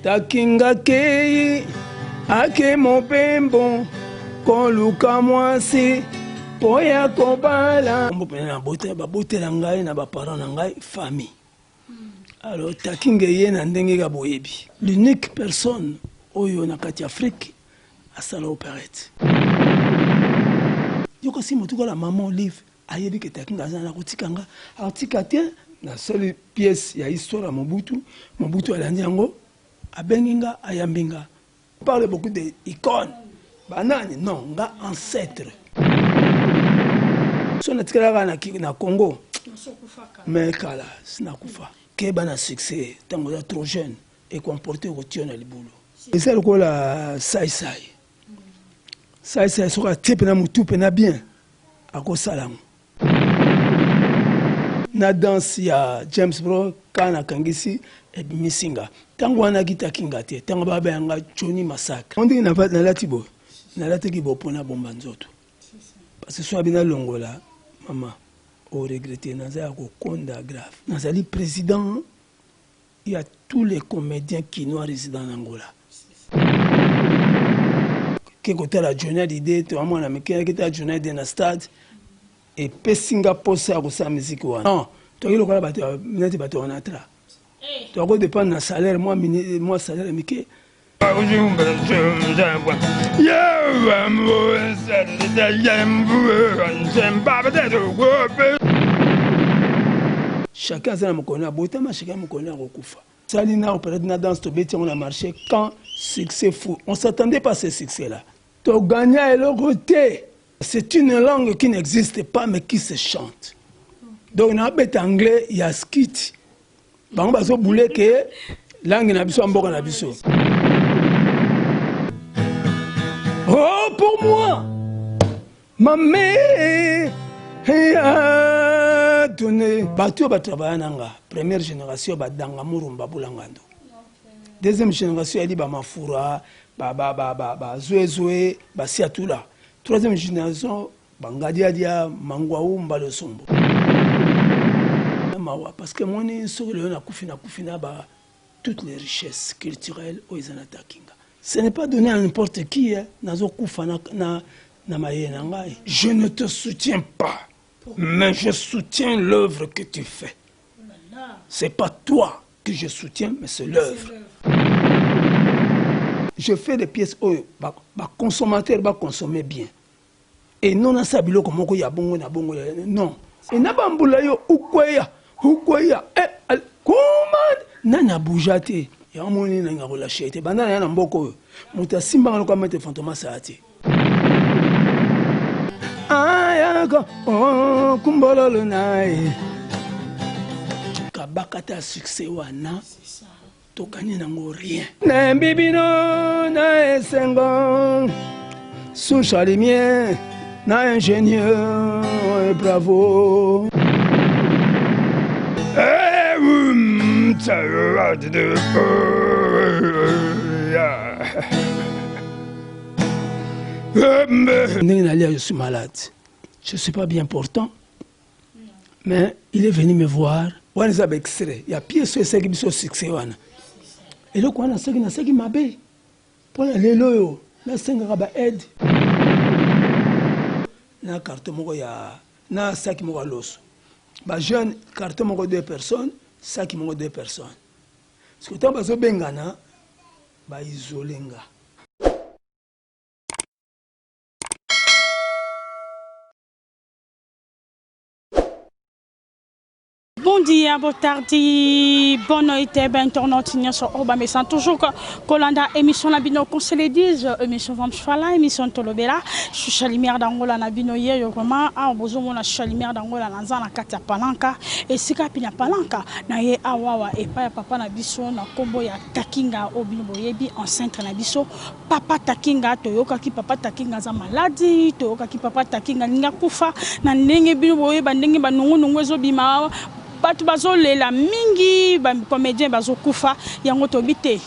Takinga kei ake mobembo koluka mwasi mpo ya kobala. Kombo pena na babotela ngai na ba parents na ngai famille. Alors Takinga eye na ndenge ka boyebi. L'unique personne oyo na kati ya Afrique asala operette. Yoka si motu kala maman Olive ayebi ke Takinga aza na kotika nga akotika te. Nasali pièce ya histoire ya Mobutu, Mobutu alandi yango abengi nga ayambi nga. Parle beaucoup de icone banani non nga ancêtre. So natikala kaka na Congo mais kala sinakufa. Keba na succès tango oza trop jeune e comporter okotia na libulu. Eza lokola sai sai. Sai sai soki atie pena mutu pena bien akosala yango. Na danse ya James Brown kaka nakangisi ebimisi nga. Tango wana akitaki nga te. Tango ba benga nga Johnny Massacre. Ndenge nalati boye, nalataki boye po nabomba nzoto. Parce que soki abi nalongola mama o regretter naza ya kokonda grave. Nazali president ya tous les comediens kinois resident na Angola. Ke kotala Johnny Hallyday to mwana mike nake tala Johnny Hallyday na stade epesi nga posa ya kosala musique wana. Non, toki lokola bato neti bato ya Onatra. Toki dépendre na salaire mwa mwa salaire mike. Chacun aza na mokolo na abotama, chacun mokolo na akokufa. Sali na operate na danse tobeti yango na marché quand succès fou. On s'attendait pas à ce succès là. To gagna eloko te. C'est une langue qui n'existe pas mais qui se chante. Donc na beta anglais ya skit. Bango bazo boule ke langue na biso ya mboka na biso. Oh pour moi ma mère a donné bato oyo batravailla na nga première génération badanga murumba bulangando deuxième génération yali bamafura bazwezwe basiatula troisième génération Bangadiadia, Mangwawu, Mbalosombo. Mawa parce que moni soki lelo nakufi nakufi na ba toutes les richesses culturelles oyo eza na Takinga. Ce n'est pas donné à n'importe qui hein, nazo kufa na, na, na mayele na ngai. Je ne te soutiens pas, mais je soutiens l'œuvre que tu fais. C'est pas toi que je soutiens, mais c'est l'œuvre. Je fais des pièces oyo ba, ba consommateurs ba consommer bien. Et non nasala biloko moko ya bongo na bongo ya non. Et na bambula yo ukweya ukweya eh comment nani abuja te yango moni nalinga kolashe te banda na ya na mboka oyo moto asimbanga lokola maître fantomas aya te ayaka oh, kumbololo na ye kabaka ta succès wana Tokani nango rien. Nayambi bino na esengo Susha lumière na ingénieur bravo. Ndenge nalia je suis malade. Je suis pas bien portant. Mais il est venu me voir. Wana eza ba extrait ya pièce oyo esalaki biso succès wana. Eloko wana soki nasalaki mabe mpona lelo oyo nasengaka ba aide na carton moko ya na saki moko ya loso ba jeune carton moko deux personnes saki moko deux personnes soki ntango bazobengana ba isole nga. Bon dia, boa tarde, boa noite, ba internautes nyonso oyo bamesana toujours kolanda émission na bino qu'on se le dise, émission Vamos Fala, émission Tolobela, Shusha Lumière d'Angola na bino yeyo vraiment awa bozomona Shusha Lumière d'Angola na nza na kati ya Palanka, esika pi na Palanka na ye awa epai ya papa na biso na kombo ya Takinga oyo bino boyebi ancêtre na biso Papa Takinga, toyokaki papa Takinga aza maladi, toyokaki papa Takinga alingi akufa, na ndenge bino boyeba ndenge ba nungu nungu ezobima, batu bazolela mingi, ba comediens bazokufa, yango toyebi te.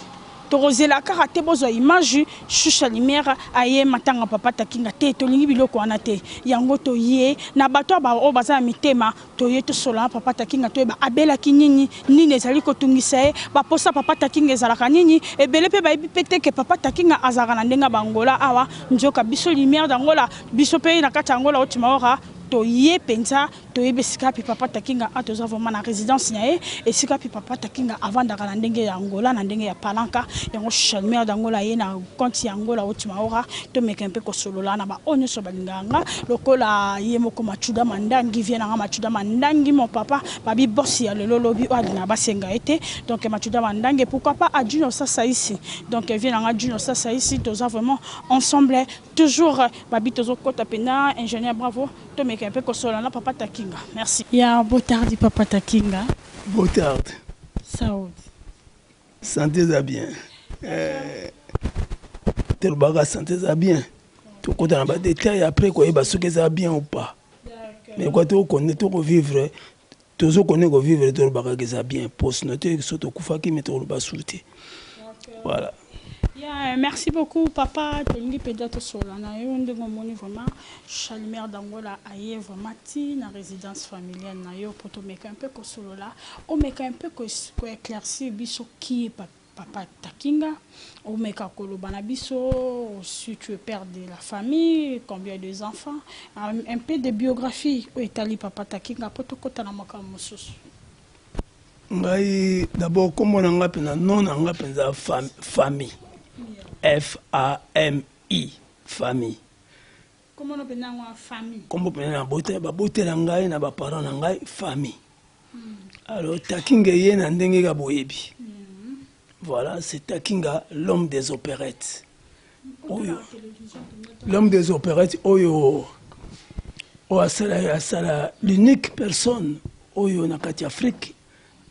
Tokozela kaka te bozwa image Shusha Lumière aye matanga papa Takinga te, tolingi biloko wana te. Yango toye na bato oyo baza na mitema, toye tosolola na papa Takinga, toyeba abelaki nini, nini ezali kotungisa ye, ba posa papa Takinga ezalaka nini. Ebele pe bayebi pe te ke papa Takinga azalaka na ndenge ya ba Angola awa, nzoka biso Lumière d'Angola, biso pe na kati ya Angola Otmaora, toye penza Toyebi esika wapi papa Takinga a toza vraiment na residence na ye esika wapi papa Takinga avandaka na ndenge ya Angola na ndenge ya palanka yango Chalmer d'Angola aye na compte ya Angola Otmaora tomeka mpe kosolola na ba oyo nyonso balingaka nga lokola ye moko Matshuda Mandangi vie na nga Matshuda Mandangi mon papa babi boss ya lelo lobi oyo alingaka basenga ye te donc Matshuda Mandangi pourquoi pas Adjino Sasaisi donc vie na nga Adjino Sasaisi toza vraiment ensemble toujours babi tozokota mpenza ingénieur bravo Tomeka mpe kosolola na papa Takinga. Merci. Ya botardi papa Takinga. Botarde. Saudi. Santé eza bien. Eh, tolobaka santé eza bien. Tokota na ba détails après koyeba soki eza bien ou pas. Mais quoi tokone tokovivre tozokone kovivre tolobaka eza bien po sinon te so tokufaki mais tokoloba su te. Voilà. Yeah, merci beaucoup papa tolingi mpenza tosolola na yo ndenge omoni vraiment Chalmer d'Angola aye vraiment ti na résidence familiale na yo mpo tomeka mpe kosolola omeka mpe koéclaircir biso qui est papa Takinga omeka koloba na biso si tu es père de la famille, combien des enfants, un peu de biographie oyo etali papa Takinga mpo tokɔta na makambo mosusu. Ngai d'abord kombo na ngai mpenza, nom na ngai mpenza famille, F A M I, famille. Kombo no mpenza yango famille. Kombo mpenza na botela babotela ngai na baparent na ngai famille. Alors Takinga ye na ndenge ka boyebi. Voilà, c'est Takinga, l'homme des opérettes. Oyo l'homme des opérettes oyo oyo asala asala l'unique personne oyo na kati Afrique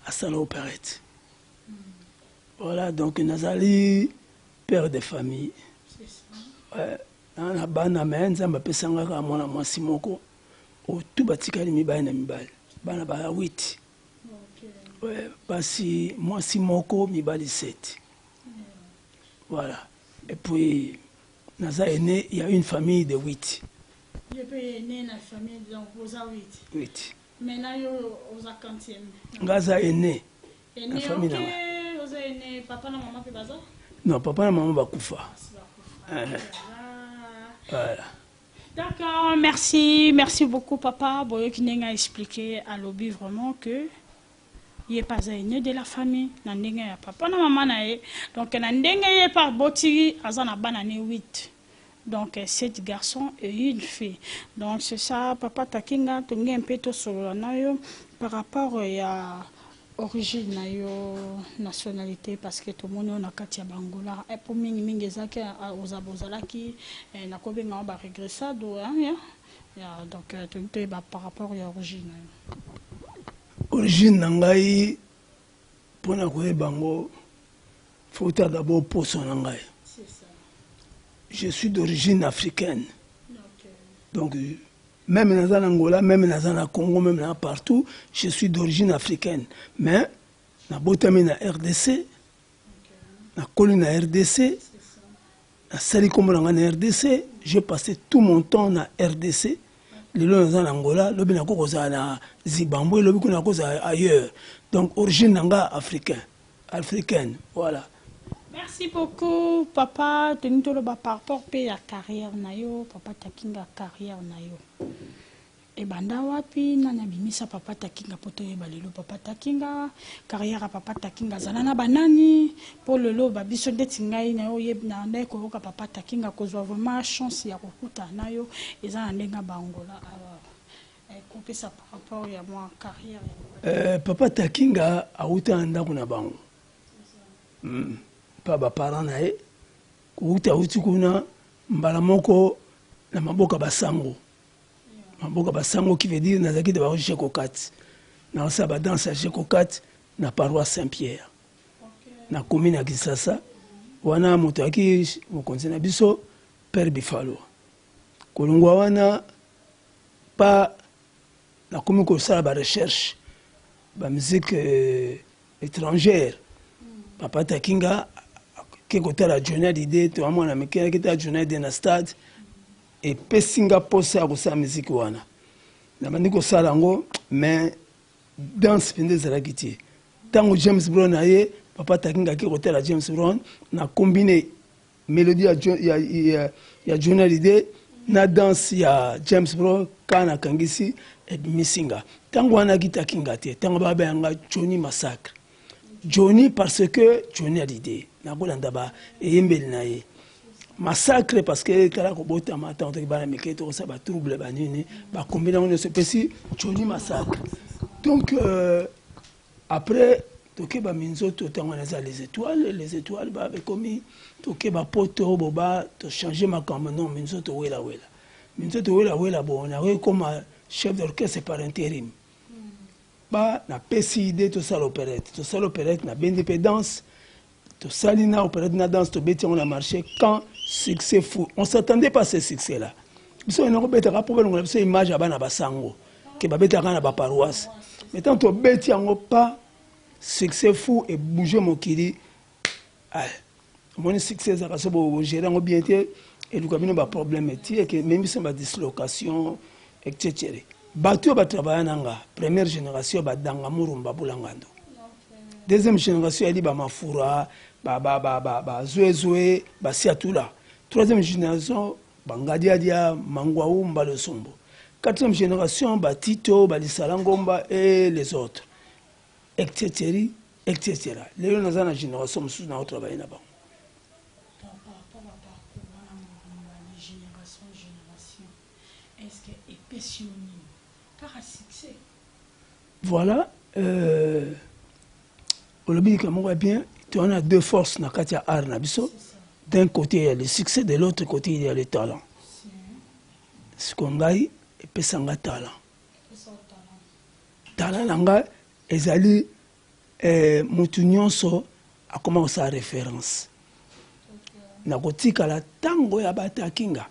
asala opérette. Voilà, donc nazali père de famille. Ouais, na bana me Nzambe apesanga kaka mwana mwasi moko oyo tu batikali mibali na mibali, bana ba 8. Ouais, basi mwasi moko mibali 7. Voilà. Et puis naza aîné, il y a une famille de 8. Yo mpe aîné na famille, donc oza 8. 8. Maintenant yo oza quantième? Nga aza aîné. Na famille na nga. Oza aîné, papa na mama mpe baza? Non, papa na mama bakufa. Voilà. D'accord, merci, merci beaucoup papa. Boyoki ndenge a expliqué alobi vraiment que ye mpe aza aîné de la famille na ndenge ya papa na mama na ye. Donc na ndenge ye mpe aboti aza na bana ne 8. Donc 7 garçons et une fille. Donc c'est ça papa Takinga, tolingi mpe tosolola na yo par rapport ya origine na yo, nationalité, parce que tomoni oyo na kati ya bangola po mingimingi ezalaki oza bozalaki nakobenga ngo baregressado ya, donc tolingi toyeba par rapport ya origine na yo. Origine na ngai, mpona koyeba yango, faut otala d'abord poso na ngai. Je suis d'origine africaine. Donc même naza na Angola, même naza na Congo, même na partout, je suis d'origine africaine, mais nabotami na RDC, nakoli na RDC, nasali nkombo na ngai na RDC. J'ai passé tout mon temps na RDC. Lelo naza na Angola, lobi nakoki kozala na Zimbabwe, lobi kuna nakozala ailleurs. Donc origine na ngai africain, africaine, voilà. Merci beaucoup papa. Tolingi toloba par rapport mpe ya carrière na yo papa Takinga. Carrière na yo ebanda wapi? Nani abimisa papa Takinga mpo toyeba lelo papa Takinga? Carrière ya papa Takinga azala na banani mpo lelo babiso ndeti ngai na yo oyebi na ndai koyoka papa Takinga, kozwa vraiment chance ya kokutana na yo eza na ndenge ya bangola awa kopesa par rapport ya mwa carrière ya papa Takinga awuta na ndako na bango mpa baparent na ye. Kouta awuti kuna mbala moko na maboka basango, maboka basango, qui veut dire nazalaki d'abord Jekokat, nakosala badanse ya Jekokat na paroisse Saint Pierre na commune ya Kinshasa. Wana moto ayaki mokonzi na biso, père Bifalo. Kolongwa wana pa nakomi kosala barecherche bamusique étrangère. Papa Takinga Nake kotala Johnny Hallyday, toa mwana mike, nake tala Johnny Hallyday na stade, epesi nga posa ya kosala miziki wana. Nabandi kosala yango, mais danse mpenza ezalaki te. Ntango James Brown aye, papa Takinga ake kotala James Brown, na combine melodie ya Johnny Hallyday na danse ya James Brown, kaka nakangisi ebimisi nga. Ntango wana akitaki nga te, ntango babenga Johnny Massacre. Johnny parce que Johnny Hallyday, nakolanda ba eyembeli na ye. Massacre parce que tala kobotama ntango toki bana mike, tokosala batrouble banini, bakombine yango nyonso epesi Johnny Massacre. Donc après tokeba minzoto, ntango wana eza les étoiles, les étoiles babekomi, tokeba poto boba tochange makambo. Non, minzoto welawela, minzoto welawela. Bon, nakoki koma chef d'orchestre par intérim. Ba napesi idée tosala opérette, tosala opérette, nabendi mpe danse, tosali na opérette na danse, tobeti yango na marché. Quand succès fou, on s'attendait pas à ce succès là. Biso ena kobetaka mpo balongola biso image ya bana basango ke babetaka na baparoisse, mais tant tobeti yango pas, succès fou ebouge mokili. Omoni, succès ezalaka so bogere yango bien te, eluka bino baproblème, eti eke memi biso badislocation, etc. Bato oyo batravailla na nga, première génération, badanga Murumba, Bulangando. Deuxième génération yali bamafura, bazwezwe, basiatula. Troisième génération, bangadiadia, Mangwau, Mbalosombo. Quatrième génération, batito balisala ngomba et les autres, etc, etc. Lelo naza na génération mosusu na otravaille na bango. Par rapport à parcours wana mobimba, de génération en génération, est-ce que epesi yo nini? Kaka succès? Voilà, olobi likambo moko ya bien. Toza na deux forces na kati ya art na biso. D'un côté, il y a le succès, de l'autre côté, il y a le talent. Siko ngai epesanga talent. Talent na ngai ezali motu nyonso akoma kosala référence nakotikala ntango ya batakinga.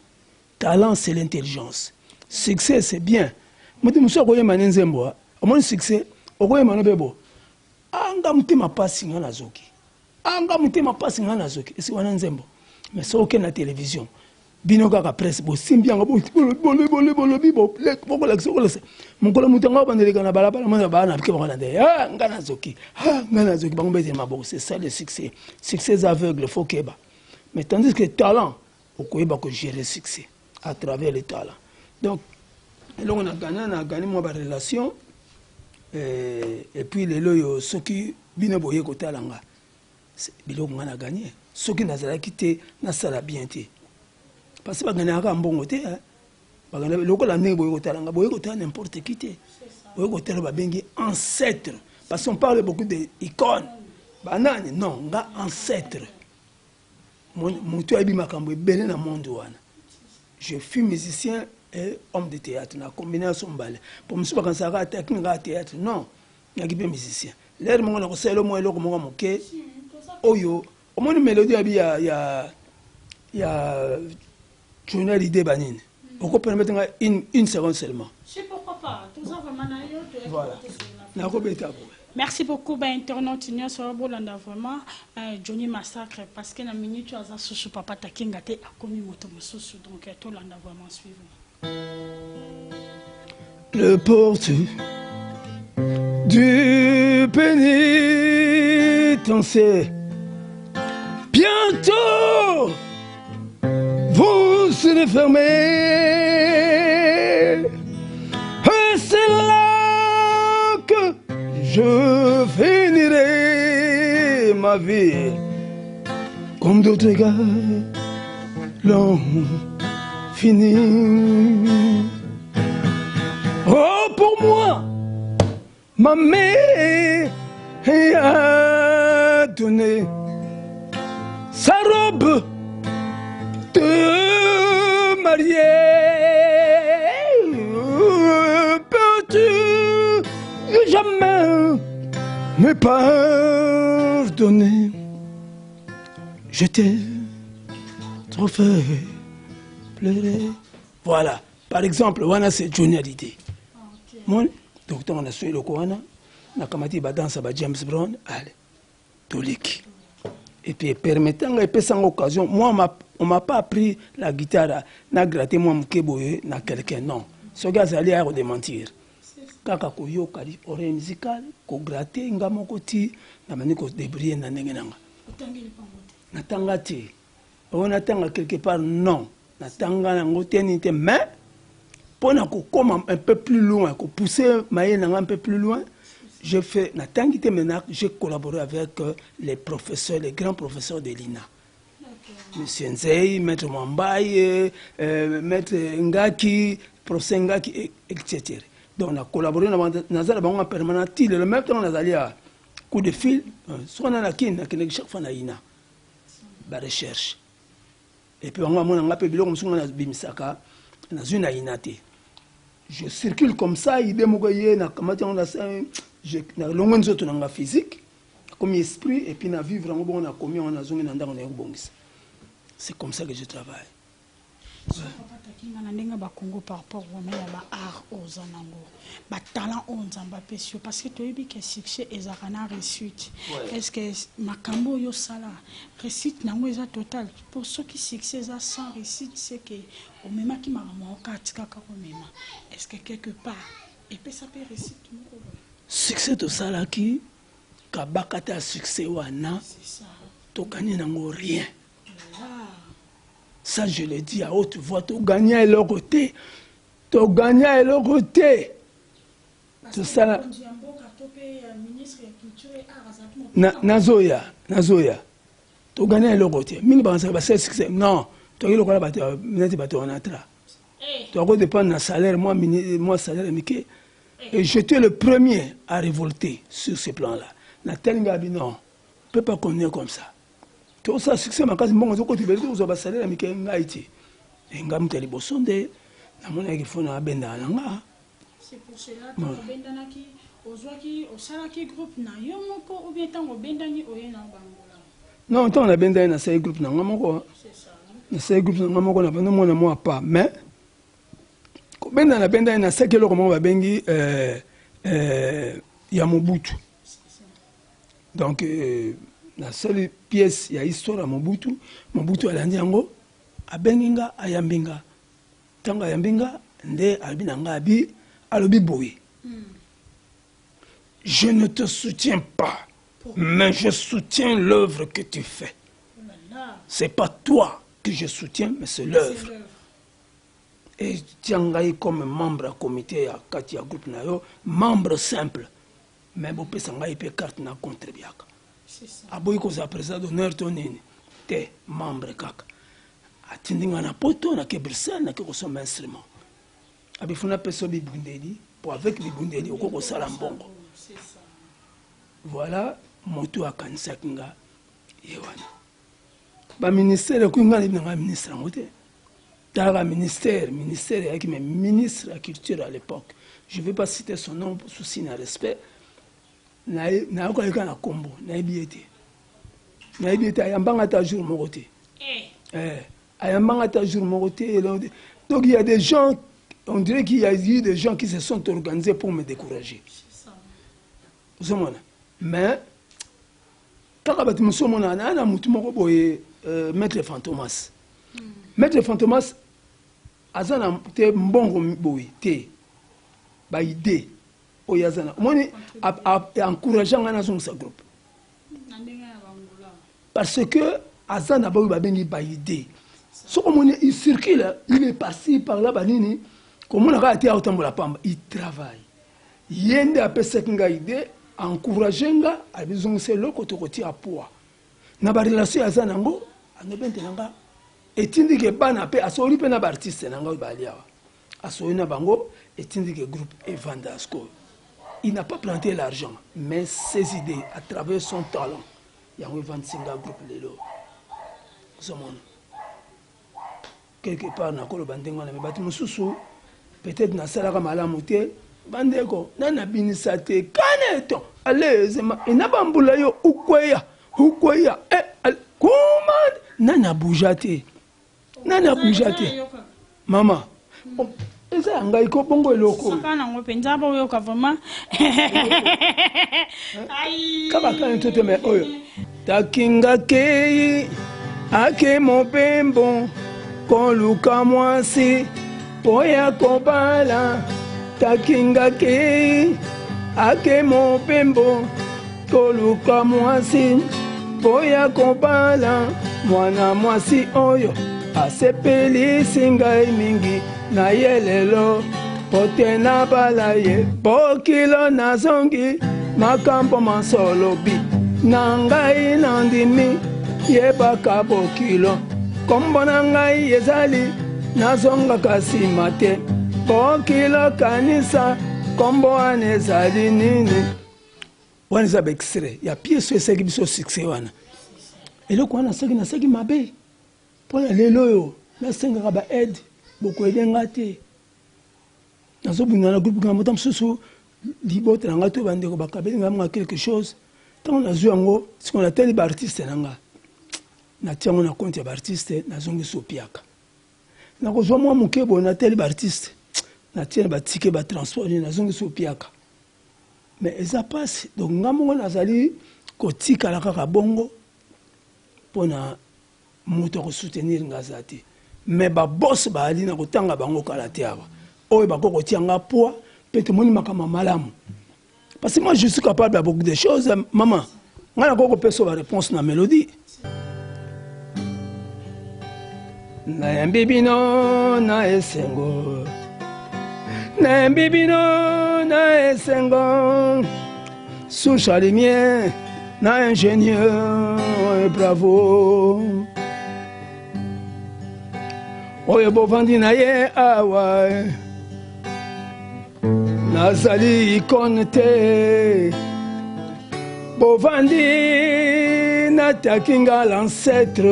Talent, c'est l'intelligence. Succès, c'est bien. Moto mosusu akoyemba ne nzembo, omoni succès, okoyemba no mpe bo anga motema pasi nga nazoki, anga motema pasi nga nazoki, esi wana nzembo. Mais soki okende na télévision, bino kaka presse bosimbi yango, bolobi, bokolakisa, okolakisa mokolo moto yango abandeleka na balabala, mona baa na bike, bango na nde nga nazoki, nga nazoki, bango betele maboko. C'est ça le succès. Succès eza aveugle, faut keba. Mais tandis que talent, okoyeba kogérer succès à travers le talent. Donc eloko na gagna, na gagné mwa barelation. Et puis lelo oyo, soki bino boye kotala nga, biloko nga na gagné, soki nazalaki te nasala bien te, parce que bagagnaka mbongo te. Lokola ndenge boye kotala nga, boye kotala n'importe qui te, boye kotala babengi ancêtre, parce qu'on parle beaucoup de icône, banani. Non, nga ancêtre, moto ayebi makambo ebele na monde wana. Je fus musicien et homme de théâtre na combinaison mbale. Po mosusu bakanisaka ataki nga théâtre. Non, naki mpe musicien. Lere moko nakosalela mwa eloko moko moke oyo omoni mélodie yabi ya Johnny Hallyday, banini. Okopermettre nga une seconde seulement? Si, pourquoi pas. Toza vraiment na yo. Voilà, nakobeta boye. Merci beaucoup bainternaute nyonso bolanda vraiment Johnny Massacre, parce que na minute oyo aza susu papa Takinga te, akomi moto mosusu. Donc tolanda vraiment, suivre. Le porte du pénitencier bientôt vous serez fermés et c'est là que je finirai ma vie comme d'autres gars l'ont fini. Oh, pour moi, ma mère a donné sa robe de mariée. Peux-tu jamais me pardonner? Je t'ai trop fait pleurer. Voilà. Par exemple, wana c'est Johnny Hallyday. Moni, donc ntango nasoi eloko wana, nakamati badanse ba James Brown, ale toleki. Et puis epermettant nga, epesa nga occasion. Moi, on m'a pas appris la guitare na gratter mwa moke boye na quelqu'un, non. Soki azali aya kodémentir. Kaka koyoka oreille musicale, kogratter nga moko ti nabandi kodébrouiller na ndenge na nga. Natanga te. Oyo natanga quelque part, non, natanga yango te, nini te. Mais mpona kokóma un peu plus loin, kopousser mayele na nga un peu plus loin, je fais, natangi te. Maintenant, j'ai collaboré avec les professeurs, les grands professeurs de l'INA, Monsieur Nzei, Maître Mwambaye, Maître Ngaki, professeur Ngaki, etc. Donc on a collaboré, naza na bango en permanent ti lelo. Même ntango nazali ya coup de fil, soki na na Kini, nakendeki chaque fois na INA barecherche. Et puis bango bamona nga mpe biloko mosusu nga nabimisaka, nazwi na INA te. Je circule comme ça, idée moko ye, nakamati yango, nalongwe nzoto na nga physique, nakomi esprit, et puis na vivre yango bongo, nakomi yango, nazongi na ndako, naye kobongisa. C'est comme ça que je travaille. Papa Takinga, na ndenge bakongo, par rapport vraiment ya baart oyo oza nango, batalent oyo Nzambe apesi yo, parce que toyebi ke succès ezalaka na réussite, est ce que makambo oyo osala, réussite nango eza totale? Po soki succès eza sans réussite, c'est que omemaki makambo yango kaka tikaka komema. Est ce que quelque part epesa mpe réussite moko boye? Succès tosalaki kabaka ta succès wana, togagner nango rien. Ça, je le dis à haute voix, togagner eloko te, togagner eloko te. Tosala, nazoya, nazoya. Togagner eloko te. Mingi bakanisaka basala succès. Non, toki lokola bato neti bato wana tra tokodépendre na salaire, moi salaire mike. Et j'étais le premier à révolter sur ce plan là natali ngai abi non, peut pas continuer comme ça. Tosala succès makasi, mbongo ezokota ebele, tokozwa basalaire ya mike. Ngai te, ngai moto ya liboso nde namonaki fo na abendaka na nga. C'est pour cela obendanaki, ozwaki, osalaki groupe na yo moko, ou bien ntango obendani oye na bangola? Non, ntango nabendani, nasali groupe na nga moko. Nasali groupe na nga moko, na bando mwana mwa pa. Mais kobenda, nabendani, nasalaki eloko moko babengi ya Mobutu. Donc nasali pièce ya histoire ya Mobutu. Mobutu alandi yango, abengi nga, ayambi nga. Ntango ayambi nga nde alobi na nga, abi alobi boye: "Je ne te soutiens pas, mais je soutiens l'œuvre que tu fais. C'est pas toi que je soutiens, mais c'est l'œuvre. Etia ngai comme membre ya comité ya kati ya groupe na yo, membre simple, mais bopesa ngai mpe carte na contribuaka." Aboyi kozala président d'honneur to nini te, membre kaka. Atindi ngai na Poto, nake Bruxelles, nake kosomba instrument. Abifuna apesa bibundeli, po avec bibundeli okoki kosala mbongo. Voilà, moto akanisaki nga ye wana. Baministère ekoki, ngai nayebi na ngai ministre yango te. Talaka ministère, ministère eyaki, mais ministre ya culture à l'époque, je vais pas citer son nom, souci na respect, nayokaki kaka na nkombo, nayebi ye te, nayebi ye te. Ayambanga ata jour moko te, ayambanga ata jour moko te. Donc il y a des gens, on dirait qu'il y a eu des gens qui se sont organisés pour me décourager, ozomona. Mais kaka bato mosusu omona naa na motu moko boye, Maître Fantomas. Maître Fantomas aza na te mbongo boye te, baidée oyo aza na omoni, encourage ngai nazongisa groupe, parce que aza na baoyo babengi baidée. Soki omoni il circule, il est par-ci par là, banini komona kaka te aotambola pamba, il travaille. Ye nde apesaki ngai idée, encourage nga, abizongisa eloko, tokotia poids na barelation aza nango. Anobi ete na nga etindiki bana mpe asoli mpe na baartiste na ngai oyo bali awa, asoli na bango, etindiki groupe evanda. Sikoyo il n'a pas planté l'argent, mais ses idées, à travers son talent, yango evandisi nga groupe lelo. Ozomona, quelque part nakoloba ndenge wana, me bato mosusu peut-être nasalaka malamu te. Bandeko, nani abinisa te kane to alezema ena bambula yo ukweya ukweya, eh, kuma nani abuja te, nani abuja te, mama eza ya ngai ko bongo eloko. Saka nango mpenza boyoka vraiment. Kaka kani to te, me oyo. Takinga kei ake mobembo koluka mwasi mpo ya kobala. Takinga kei ake mobembo koluka mwasi mpo ya kobala. Mwana mwasi oyo asepelisi ngai mingi na ye lelo mpo te nabala ye. Bokilo nazongi makambo mansolobi na ngai nandimi yebaka bokilo kombo na ngai ezali nazongaka nsima te bokilo kanisa kombo wana ezali nini. Wana eza baextrait ya pièce oyo esalaki biso succès wana. Eloko wana soki nasalaki mabe mpo na lelo oyo nasengaka ba aide bokoyede nga te. Nazobunda na groupe ngambo ta mosusu libota na ngai to bandeko bakabeli ngai mwa quelque chose. Ntango nazwi yango sikoyo natali ba artiste na nga natia yango na compte ya ba artiste, nazongisi opiaka nakozwa mwa moke boye natali ba artiste natia na ba ticket ba transport nini nazongisi opiaka. Mais eza pasi donc nga moko nazali kotikala kaka bongo pona moto ako soutenir nga aza te. Mais ba boss baali na kotanga bango kala te awa oyo bako kotia nga poids pe tomoni makambo ya malamu parce que moi je suis capable ya beaucoup de choses maman nga nakoki kopesa ba réponse na mélodie. Nayambi bino na esengo, nayambi bino na esengo, Soucha Lumière na ingénieur, bravo. Oyo bovandi na ye awa, nazali icône te. Bovandi na Takinga l'ancêtre.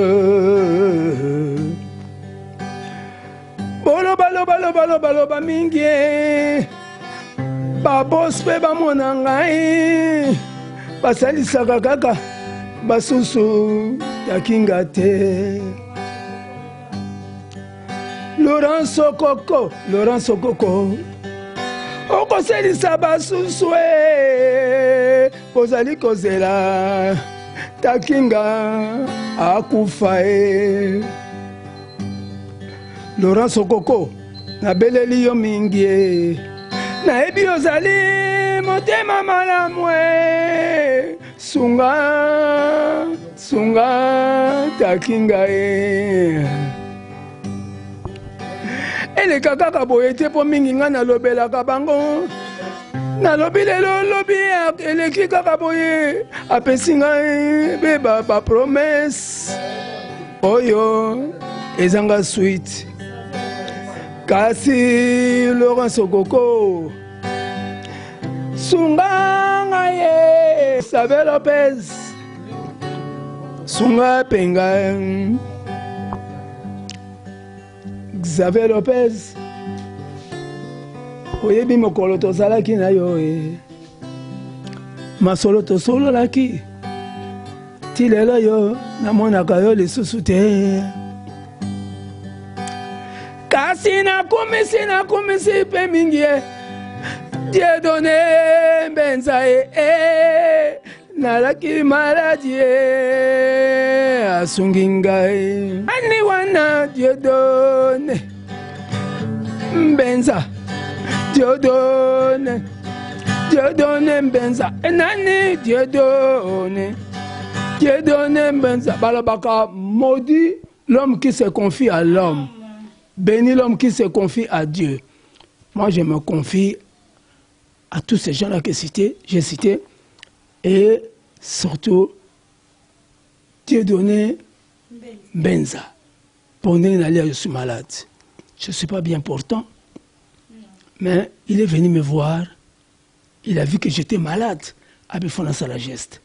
Boloba loba loba loba loba mingi, babos mpe bamona ngai basalisaka kaka basusu Takinga te. Laurent Sokoko, Laurent Sokoko, okoselisa basusu e, ozali kozela Takinga akufa e. Laurent Sokoko, nabeleli yo mingi e, nayebi ozali motema malamu e, sunga sunga Takinga e. Eleka kaka boye te mpo mingi ngai nalobelaka bango, nalobi lelo lobi eleki kaka boye, apesi ngai be ba promesse oyo ezanga suite. Kasi Laurent Sokoko sunga ngai ye, Xavier Lopez sunga penga, Xavier Lopez oyebi mokolo tozalaki na yo e, masolo tosololaki ti lelo yo namonaka yo lisusu te. Kasi nakumisi nakumisi mpe mingi e, Dieudonné Mbenza e, e nalaki maladi e, asungi ngai ani wana Dieudonné Mbenza, Dieudonné, Dieudonné Mbenza, nani Dieudonné, Dieudonné Mbenza. Balobaka maudit l'homme qui se confie à l'homme, béni l'homme qui se confie à Dieu. Moi je me confie à tous ces gens-là que j'ai cité, et surtout Dieudonné Mbenza. Pendant que je suis malade, je ne suis pas bien portant, mais il est venu me voir, il a vu que j'étais malade, abifona sala geste.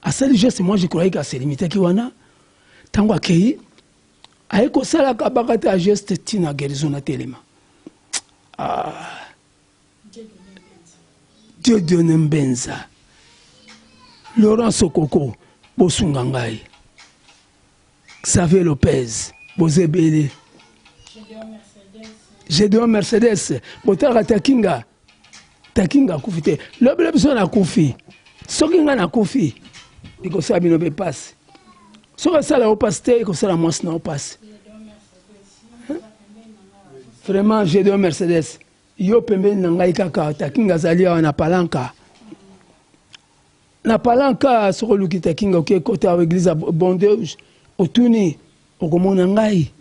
À ce geste, moi je croyais qu'à se limiter qui wana, tango akei, aye kosala kabaka ta geste tina guérison na telema. Ah. Dieudonné Mbenza, Laurent Sokoko, bosunga ngai. Xavier Lopez, bozebele. Gédéon Mercedes, botalaka Takinga. Takinga akufi te. Lobi lobi so nakufi. Soki nga nakufi. Ekosala bino mpe mpasi. Soki esala yo mpasi te, ekosala mwasi na yo mpasi. Vraiment, Gedeon Mercedes, yo pembeni na ngai kaka Takinga azali awa na Palanka. Na Palanka, soki oluki Takinga oke kota awa église ya Bon Dieu, otuni okomona ngai.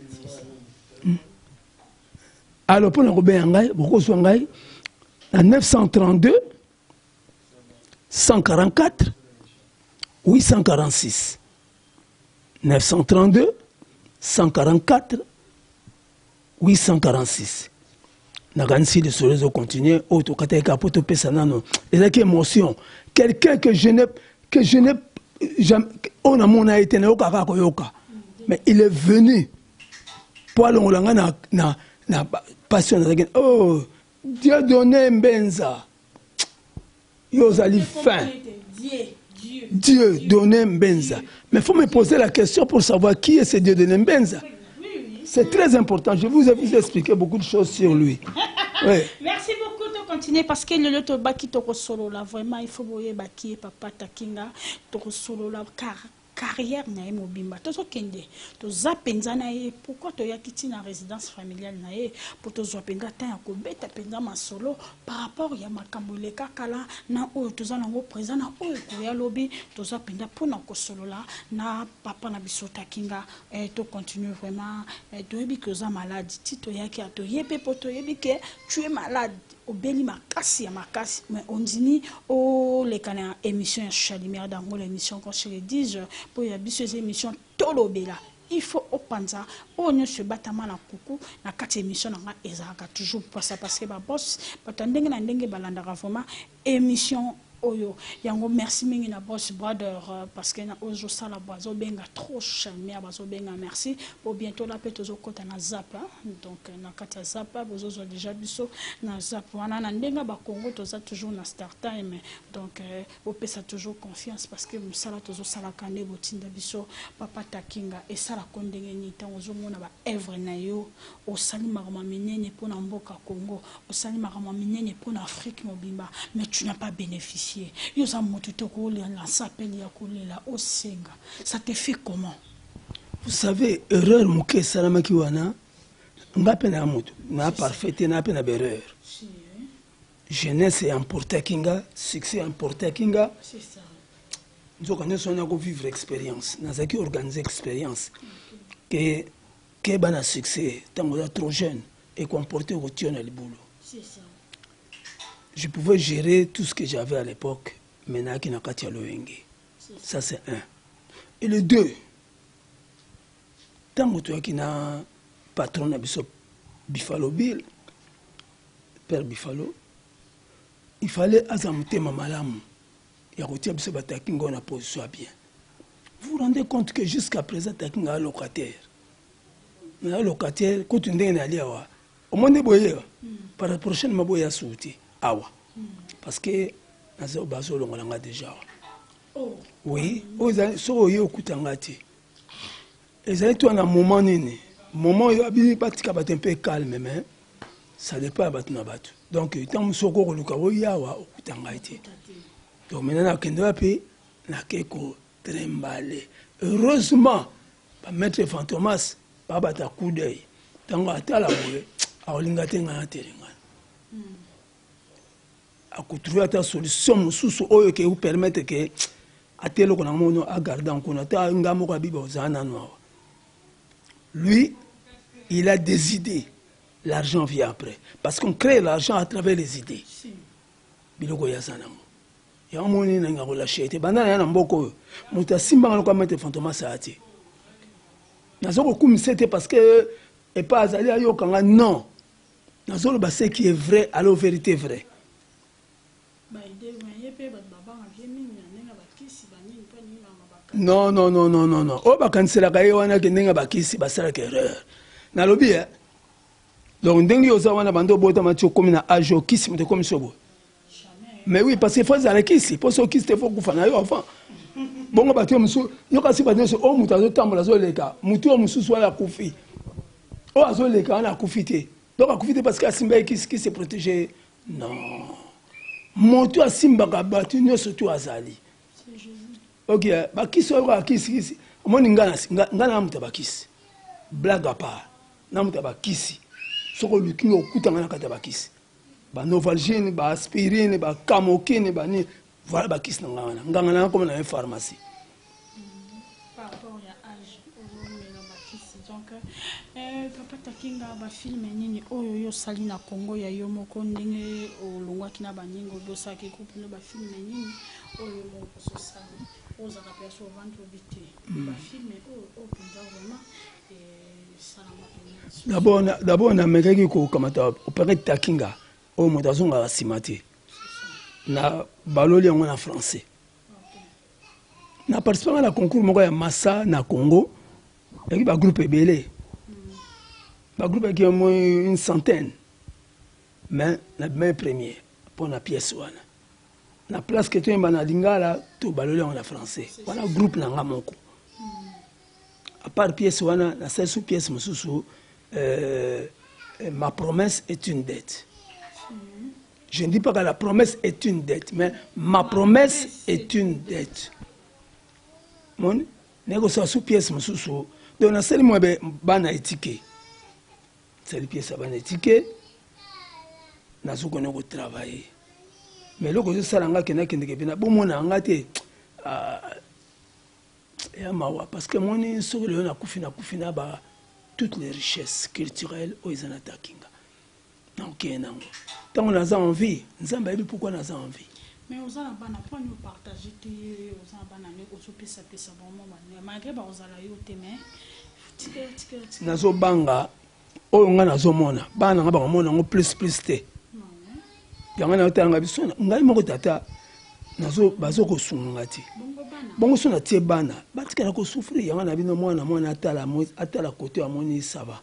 Alors mpo na kobenga ngai, bokozwa ngai na 932 144 846. 932 144 846. Nakanisi lisolo ezocontinue oyo tokataki kaka mpo topesa nano ezalaki émotion. Quelqu'un que je n'ai jamais, oyo namona ye te, nayoka kaka koyoka, mais il est venu mpo alongola ngai na passion nazalaki. Oh, Dieu donné Mbenza, yo ozali fin. Dieu donné Mbenza, mais faut me poser la question pour savoir qui est ce Dieu donné Mbenza. C'est très important. Je vous ai vous expliqué beaucoup de choses sur lui. Oui. Merci beaucoup de continuer parce que lelo tobaki tokosolola vraiment. Il faut boyeba qui est papa Takinga. Tokosolola car carrière na ye mobimba, tozokende, toza mpenza na ye. Pourquoi toyaki ntina résidence familiale na ye? Mpo tozwa mpenza temps ya kobeta mpenza masolo par rapport ya makambo eleka kala na oyo toza nango présent na oyo ekoya lobi. Toza mpenza mpona kosolola na papa na biso Takinga. Tocontinue vraiment. Toyebi ke oza malade. Ti toyaki ya toyebi mpo toyebi ke tu es malade, obeli makasi ya makasi, mais ondimi oleka na émission ya Chalumière d'Angola, émission Qu'on se le dise, mpo ya biso eza émission Tolobela. Il faut opanza oyo nyonso ebatama na kuku na kati ya émission na nga. Ezalaka toujours poisa parce que babos, bato ya ndenge na ndenge balandaka vraiment émission oyo yango. Merci mingi na boss brother, parce que na ozosala bo azobenga trop Chalmière, bazobenga. Merci po bientôt la mpe tozokɔta na Zap, hein? Donc na kati ya Zap bozozwa déjà biso na Zap wana na ndenge ya Bakongo. Toza toujours na Star Time, donc bopesa toujours confiance parce que mosala tozosalaka nde botinda biso. Papa Takinga, esalako ndenge nini ntango ozomona baœuvre na yo? Osali makambo ya minene mpona mboka Congo, osali makambo ya minene mpona Afrique mobimba, mais tu n'as pas bénéficié. Yo oza motu te okolansa appel ya kolela osenga. Ça te fait comment? Vous savez, erreur moke esalamaki wana. Nga mpe na motu na parfait te, na mpe na baerreur. Jeunesse emportaki nga, succès emportaki nga. Nzoka nyonso wana kovivre expérience, nazalaki organiser expérience ke keba na succès ntango oza trop jeune, ekoemporte, kotia na libulu. Je pouvais gérer tout ce que j'avais à l'époque, mais nayaki na kati ya loyenge. Ça, c'est un. Et le deux, ntango toyaki na patron na biso Bifalo Bill, père Bifalo, il fallait aza motema malamu ya kotia biso Batakinga na position ya bien. Vous vous rendez compte que jusqu'à présent Takinga locataire na locataire kutu. Ndenge nali awa, omoni boye, par prochainement boye asuku te awa, parce que bazolongola nga déjà awa. Oui, oyo soki oye okuta nga te, ezali to na moment nini, moment oyo abi batika bato un peu calme, mais ça dépend ya bato na bato. Donc ntango mosusu oko koluka oya awa, okuta ngai te. Donc maintenant nakende wapi? Nake kotrembale. Heureusement, bamaître Fantomas babata coup d'œil. Ntango atala boye, akolinga te ngai natelengana, akotrouve ata solution mosusu oyo ke permettre ke ata eloko na mono agarde nkuna. Ata nga moko abiba ozala nano awa. Lui, il a des idées, l'argent vient après, parce qu'on crée l'argent à travers les idées. Biloko oyo aza nango yango moni nangi kolâcher te. Banda na ya na mboka oyo, moto asimbanga lokola maître Fantomas aya te. Naza kokumisa te parce que epa azali ayokanga. Non, nazoloba ce qui est vrai. Alors vérité vrai. Baide ye mpe bato babanga vie mingi na ndenge ya bakisi banini mpo alingi makambo bakati. Non, non, non, non, non, non. Oyo bakaniselaka ye wana ke ndenge bakisi basalaka erreur. Nalobi e donc ndenge oza wana, bando obotama ti okomi na age, okisi moto ekomi so boye. Mais oui, parce que faut ezala kisi, mpo so okisi te, faut kufa na yo avant. Bongo bato oyo mosusu yoka si bato nyonso oyo moto azotambola, azoleka, motu oyo mosusu wana akufi, oyo azoleka wana akufi te. Donc akufi te parce que asimba ye kisi, kisi protégé. Non, moto asimbaka bato nyonso to azali. Ok, bakisi oyo kaka kisikisi. Omoni nga nga na moto ya bakisi, blague à part, na moto ya bakisi. Soki oluki nga, okutanga na kati ya bakisi, banovalgine, baaspirine, bakamokine, banini, voilà, bakisi na nga wana. Nganga na nga koma na ye pharmacie. Par rapport ya âge, ozomela bakisi. Donc papa Takinga, bafilms nini oyo yo osali na Congo ya yo moko, ndenge olongwaki na baninga obi osalaki groupe no? Bafilms nini oyo yo moko ososali, ozalaka mpe so ovandi obi te, bafilms oyo oyo mpenza vraiment esalama mpenza? D'abord namekaki kokamata opéra Takinga oyo moto azongaka nsima te, na baloli yango na français. Na participanga na concours moko ya massa na Congo, yaki bagroupe ebele, bagroupe yaki mo une centaine, mais nabimaki premier mpo na pièce wana. Na place ke toyemba na lingala, to baloli yango na français. Wana groupe na nga moko. À part pièce wana, nasali su pièce mosusu, Ma promesse est une dette. Je ne dis pas que la promesse est une dette, mais ma promesse est une dette. Moni naye kosala su pièce mosusu. Donc nasali mwa bana etike, nasali pièce ya bana etike. Nazokona kotravailler, mais eloko ezosala nga kende akendeke mpena bomona yanga te ya mawa, parce que moni soki lelo nakufi, nakufi na ba toutes les richesses culturelles oyo eza na Takinga, nakokende nango. Ntango naza en vie, Nzambe ayebi pourquoi naza en vie. Mais oza na bana, mponi opartage te? Oza na bana nde ozopesapesa bango bana, malgré bakozala yo te, mais tika tika tika. Nazobanga oyo ngai nazomona, bana nga bakomona yango plus plus te. Yango nayotalanga biso ngai moko tata bazokosunga nga te. Bongo so natie bana batikala kosouffrir, yango na bino mwana mwana atala, atala kote amoni sava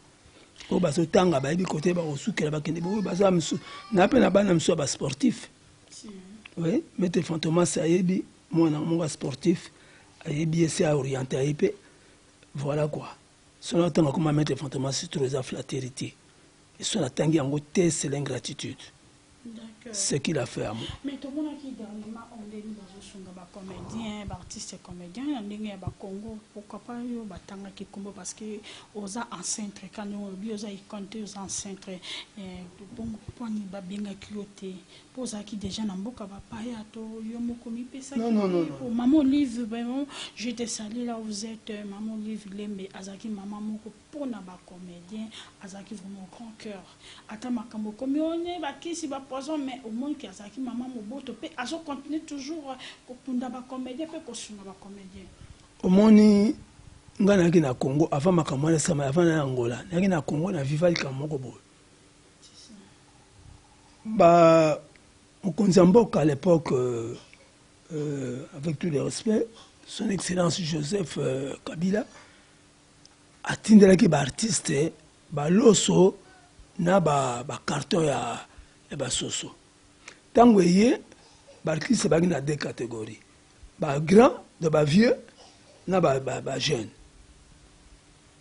oyo bazotanga, bayebi kote bakosukela, bakende oyo baza misu na mpe na bana misu ya basportif. Oui, maître Fantomas ayebi mwana moko ya sportif, ayebi ese aoriente aye mpe, voilà quoi. So natanga koma maître Fantomas, trop eza flatterie te. So natangi yango te, c'est l'ingratitude, ce qu'il a fait à moi. Mais tomonaki dernièrement ondeni bazosunga bacomédien, baartiste comédien na ndenge ya bacongo. Pourquoi pas yo batangaki nkombo? Parce que oza ancêtre kani, olobi oza icône te, oza ancêtre. Bongo mponi babengaki yo te? Mpo ozalaki déjà na mboka bapaya to yo moko mipesaki? Non, non, non, non. Mama Olive, vraiment je te salue là où vous êtes. Mama Olive Lembe azalaki mama moko mpona bacomédien, azalaki vraiment grand cœur. Ata makambo ekomi one, bakisi, bapoison, mais omoniki azalaki mama moboto mpe azocontinue toujours kokunda bacomédien mpe kosunga bacomédien. Omoni, ngai nayaki na Congo avant makambo wana esama, avant na Angola. Nayaki na Congo na viva likambo moko boye. Ba mokonzi ya mboka à l'époque, avec tout le respect, son excellence Joseph Kabila, atindelaki baartiste baloso na bacarton ya basoso. Ntango eye, baartiste bazalaki na deux catégories: bagrand de bavieux na bajeune ba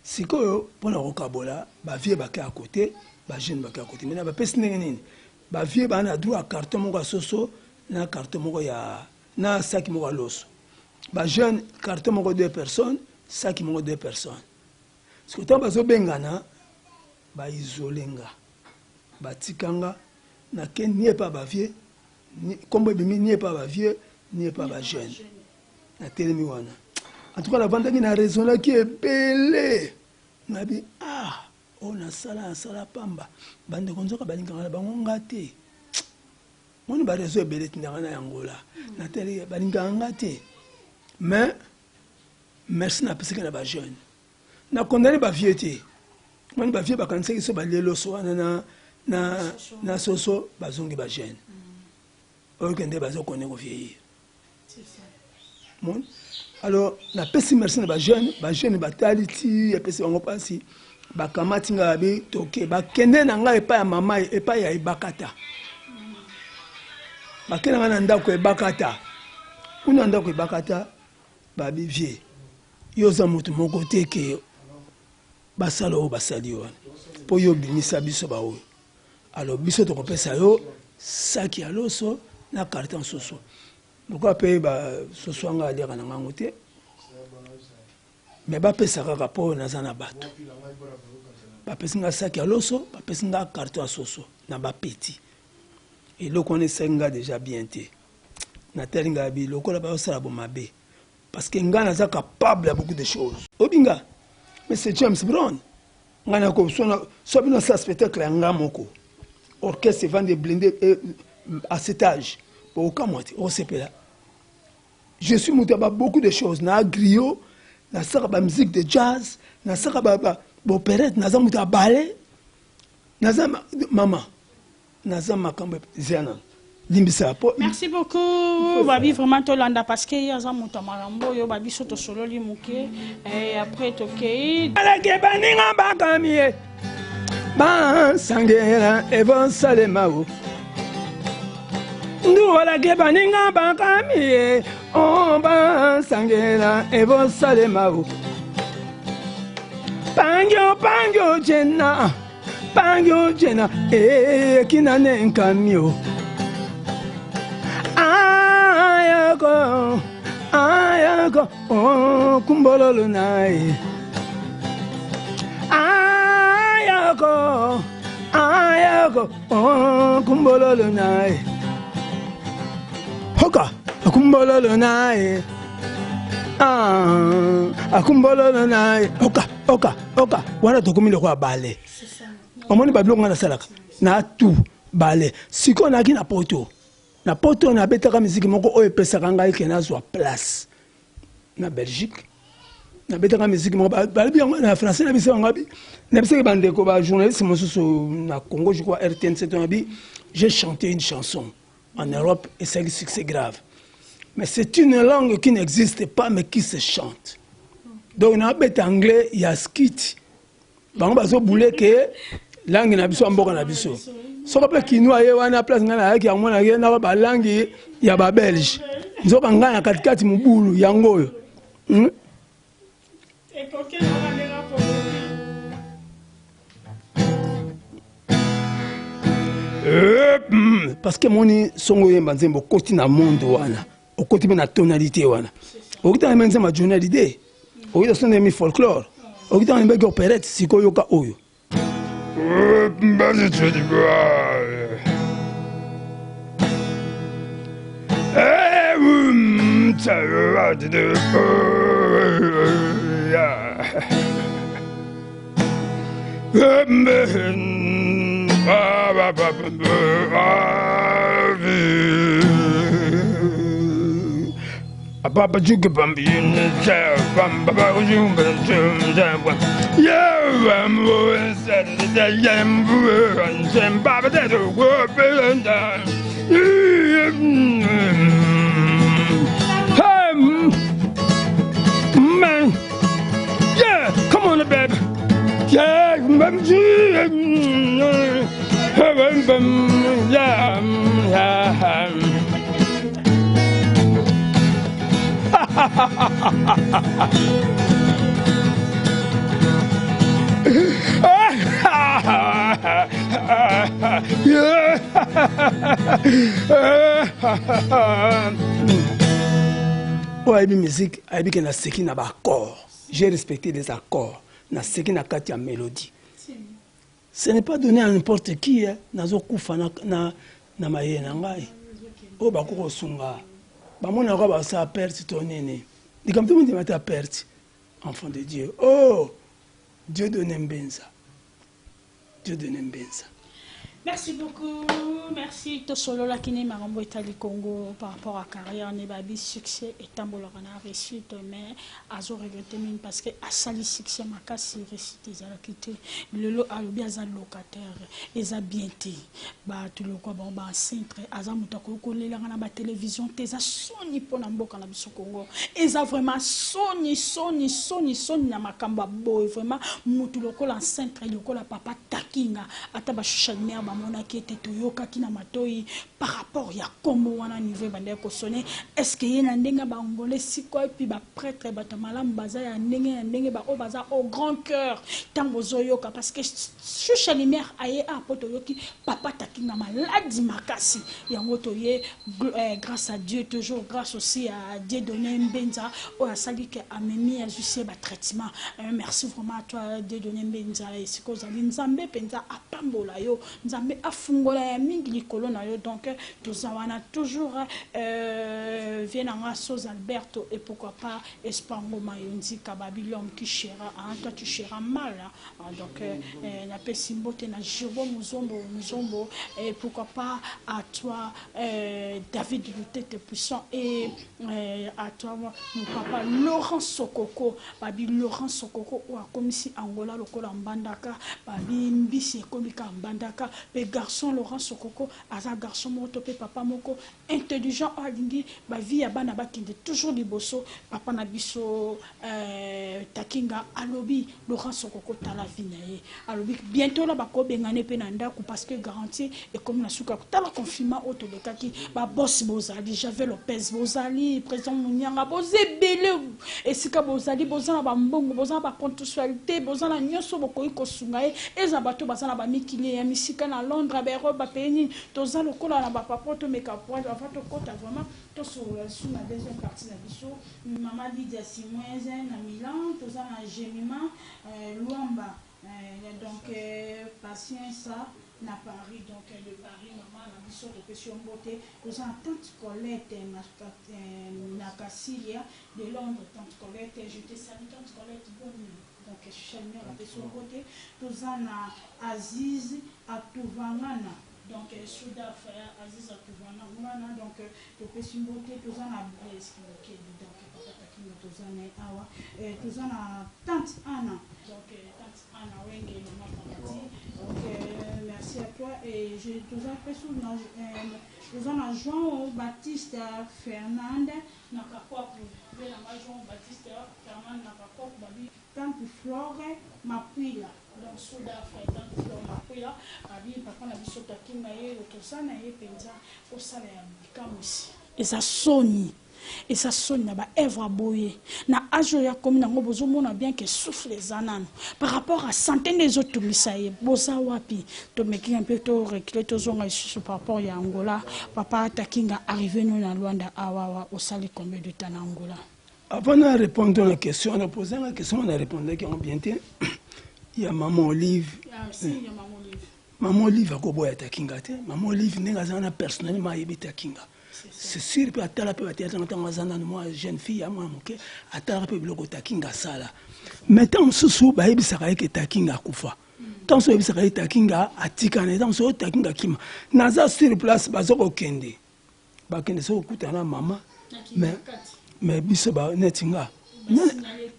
Sikoyo mpona kokabola, bavieux bake ya côté, bajeune bake ya côté. Maintenant bapesi ndenge nini? Bavieux baa na droit ya carton moko ya soso na carton moko ya na saki moko ya loso. Bajeune, carton moko deux personnes, saki moko deux personnes. Sikoyo ntango bazobengana, baisole nga, batikanga nake ni epa bavieux, nkombo ebimi ni epa bavieux ni epa bajeune. Natelemi wana, en tout cas navandaki, na raisonnaki ebele, nabi: ah, oyo nasala, nasala pamba. Bandeko nzoka balingaka na bango nga te. Moni bareseau ebele etindaka na yango la natali, balingaka nga te. Mais merci napesaki na bajeune, nakondani bavieux te. Moni bavieux bakanisaki so balie loso wana na soso, bazongi bajeune. Oyo kende bazokone kovieillir. Moni, alors napesi merci na bajeune. Bajeune batali ti epesi bango mpasi, bakamati ngai, babi toke, bakende na ngai epai ya mama, epai ya Ebakata. Bakende ngai na ndako Ebakata. Kuna ndako Ebakata, babi: vieux, yo oza moto moko te ke basala oyo basali wana mpo yo obimisa biso baoyo. Alors biso tokopesa yo saki ya loso na carton soso. Lokola mpe basoso yanga aliaka na ngango te, me bapesa kaka mpo naza na bato. Bapesi nga saki ya loso, bapesi nga carton ya soso na bapeti. Eloko wana esali nga deja bien te. Natali nga bi lokola bazosala bo mabe, parce que nga naza capable ya beaucoup de choses. Oyebi nga, mais c'est James Brown. Nga nako so bino asala spectacle ya nga moko, orchestre evandi blindé à cet âge, okamwa te, osepela. Je suis moto ya ba beaucoup de choses. Na griot, nasaka ba musique de jazz, nasaka ba opérette, naza moto ya ballet, naza mama, naza makambo zia limbisa po. Merci beaucoup babi, vraiment tolanda parce que ye aza moto ya makambo oyo babiso tosololi moke et après tokei. Alake baninga bakami ye bansangela ebosalema o nduwalake baninga bakami ye o bansangela ebosalema o pangio pangio jena pangio jena ekina ne nkamio ayako ayako o kumbololo naye ayako ayako o kumbololo naye hoka akumbololo naye ah akumbololo naye oka oka oka wana tokomi lokola bale. Omoni babiloko nga nasalaka na tout bale. Sikoyo nayaki na poto, na poto nabetaka miziki moko oyo epesaka ngai ke nazwa place na Belgique. Nabetaka miziki moko balobi yango na français na biso yango abi nabisaki bandeko ba journaliste mosusu na Congo, je crois RTNC, to nabi j'ai chanté une chanson en Europe et ça a eu succès grave, mais c'est une langue qui n'existe pas mais qui se chante. Donc nabeta anglais ya skit, bango bazobule ke langue na biso ya mboka na biso. Soko mpe kinois ye wana place ngai nayaki yango na ye na balangi ya babelge, nzoka ngai na katikati mobulu yango oyo. Parce que moni songo oyemba nzembo okoti na monde wana, okoti mpe na tonalité wana, okitana mpe nzembo ya Johnny Hallyday, okita so ndemi folklore, okitana mbeki opérette. Sikoyo yoka oyo. Papa Juka Bam Man, yeah, come on, baby. Yeah, yeah. Oyo ayebi musique ayebi ke naseki na baaccord, j'ai respecté les accords, naseki na kati ya mélodie. Ce n'est pas donné à n'importe qui, hein. Nazokufa na, na, na mayele na ngai oyo bakoki kosunga bamonaka basala perte to nini likambo te mondima te ya perte. Enfant de Dieu, oh Dieu donne Mbenza, Dieu donne Mbenza. Merci beaucoup, merci. Tosololaki ne makambo etali Congo par rapport à carrière ne babi succès etambolaka na réussite, mais azo regretter mingi parce que asali succès makasi, réussite ezalaki te. Lelo alobi aza locataire, eza bien te. Bato lokwa bango ba ancêtre aza moto akoki kolelanga na batélévision te. Eza soni mpona mboka na biso Congo, eza vraiment soni soni soni soni na makambo ya boye. Vraiment motu lokola ancêtre, lokola papa Takinga, ata bashusha lumière. Bamonaki ete toyokaki na matoi par rapport ya kombo wana, niveau ebandaki kosonner. Est ce que ye na ndenge ya Baangolais sikoyo, et puis baprêtre, bato malamu baza ya ndenge na ndenge, baoyo baza au grand cœur, ntango bozoyoka, parce que Shusha Lumière aye a po toyoki papa Takinga maladi makasi yango, toye grâce à Dieu, toujours grâce aussi à Dieu Donné Mbenza oyo asali ke amemi, azwisi ye batraitement. Merci vraiment à toi, Dieu Donné Mbenza. Esika ozali, Nzambe mpenza apambola yo, Nzambe afungola ya mingi likolo na yo. Donc toza wana toujours, vie na nga Sos Alberto et pourquoi pas Espango Mayonzika Babi, l'homme qui chéra, hein, toi tu chéras mal, hein. Donc napesi mbote na Jérôme Muzombo Muzombo et pourquoi pas à toi, David Lutete puissant, et à toi, mon papa Laurent Sokoko Babi. Laurent Sokoko oyo akomisi Angola lokola Mbandaka. Babi mbisi ekomi ka Mbandaka. Mpe garçon Laurent Sokoko aza garçon moko to mpe papa moko intelligent oyo alingi bavie ya bana bakende toujours liboso. Papa na biso Takinga alobi Laurent Sokoko tala vie na ye. Alobi bientôt la bakobengana mpe na ndako parce que garantie ekomi na suka. Tala confinement oyo tolekaki, babosi bozali, Javel Lopez bozali, président Monianga, boza ebele esika bozali, boza na bambongo, boza na bacontextualité, boza na nyonso, bokoki kosunga ye. Eza bato baza na bamikili ya misika, na Londres, baEurope, bapays nini. Toza lokola na bapapa, tomeka avant tokɔta vraiment, tosolola lisusu na deuxième partie na biso. Mama Lydia Simoese na Milan, toza na Jemima Lwamba, donc Patience na Paris, donc de Paris, mama na biso, topesi yo mbote. Toza na tante Colette na Kasilia de Londres. Tante Colette, je te salue, tante Colette, boni? Donc Chalmer apesi yo mbote. Toza na Aziz Atuvangana, donc Sudaf Aziz Atuvangana, donc topesi mbote. Toza na Blaise Kilokedi. Donc papa Takinga toza na ye awa. Toza na tante Anna, donc tante Anna Wenge, mama Paradis, donc merci à toi. Et je toza mpe su na toza na Jean Baptiste Fernande na Kakwaku mpe nanga Jean Baptiste Fernande na Kakwaku. Babi tante Flore Mapuila, donc Sudaf tante Flore Mapuila. Babi papa na biso Takinga ye oyo toza na ye mpenza kosala ya bikamwisi. Eza soni, eza soni na baœuvre boye na age oyo akomi nango. Bozomona bien ke souffle eza nano par rapport à santé nde ezotungisa ye. Boza wapi? Tomeki mpe toreculer, tozonga lisusu par rapport ya Angola. Papa Takinga, arrivé no na Lwanda awawa, osali combien de temps na Angola? Avant na répondre na question na pose nga question, na répondaki yango bien te, ya mama Olive. Ah, si, ya mama Olive. Mama Olive akoboya Takinga te. Mama Olive, ndenge aza wana, personnellement ayebi Takinga, c'est sûr. Mpe atala mpe bateya ntango aza nanu mwa jeune fille ya mwana moke, atalaka mpe biloko Takinga asala. Mais ntango mosusu bayebisaka ye ke Takinga akufa, ntango mosusu bayebisaka ye Takinga atikana, ntango mosusu oyo Takinga akima. Naza sur place, baza kokende, bakende soki kokutana na mama. Mais biso neti nga,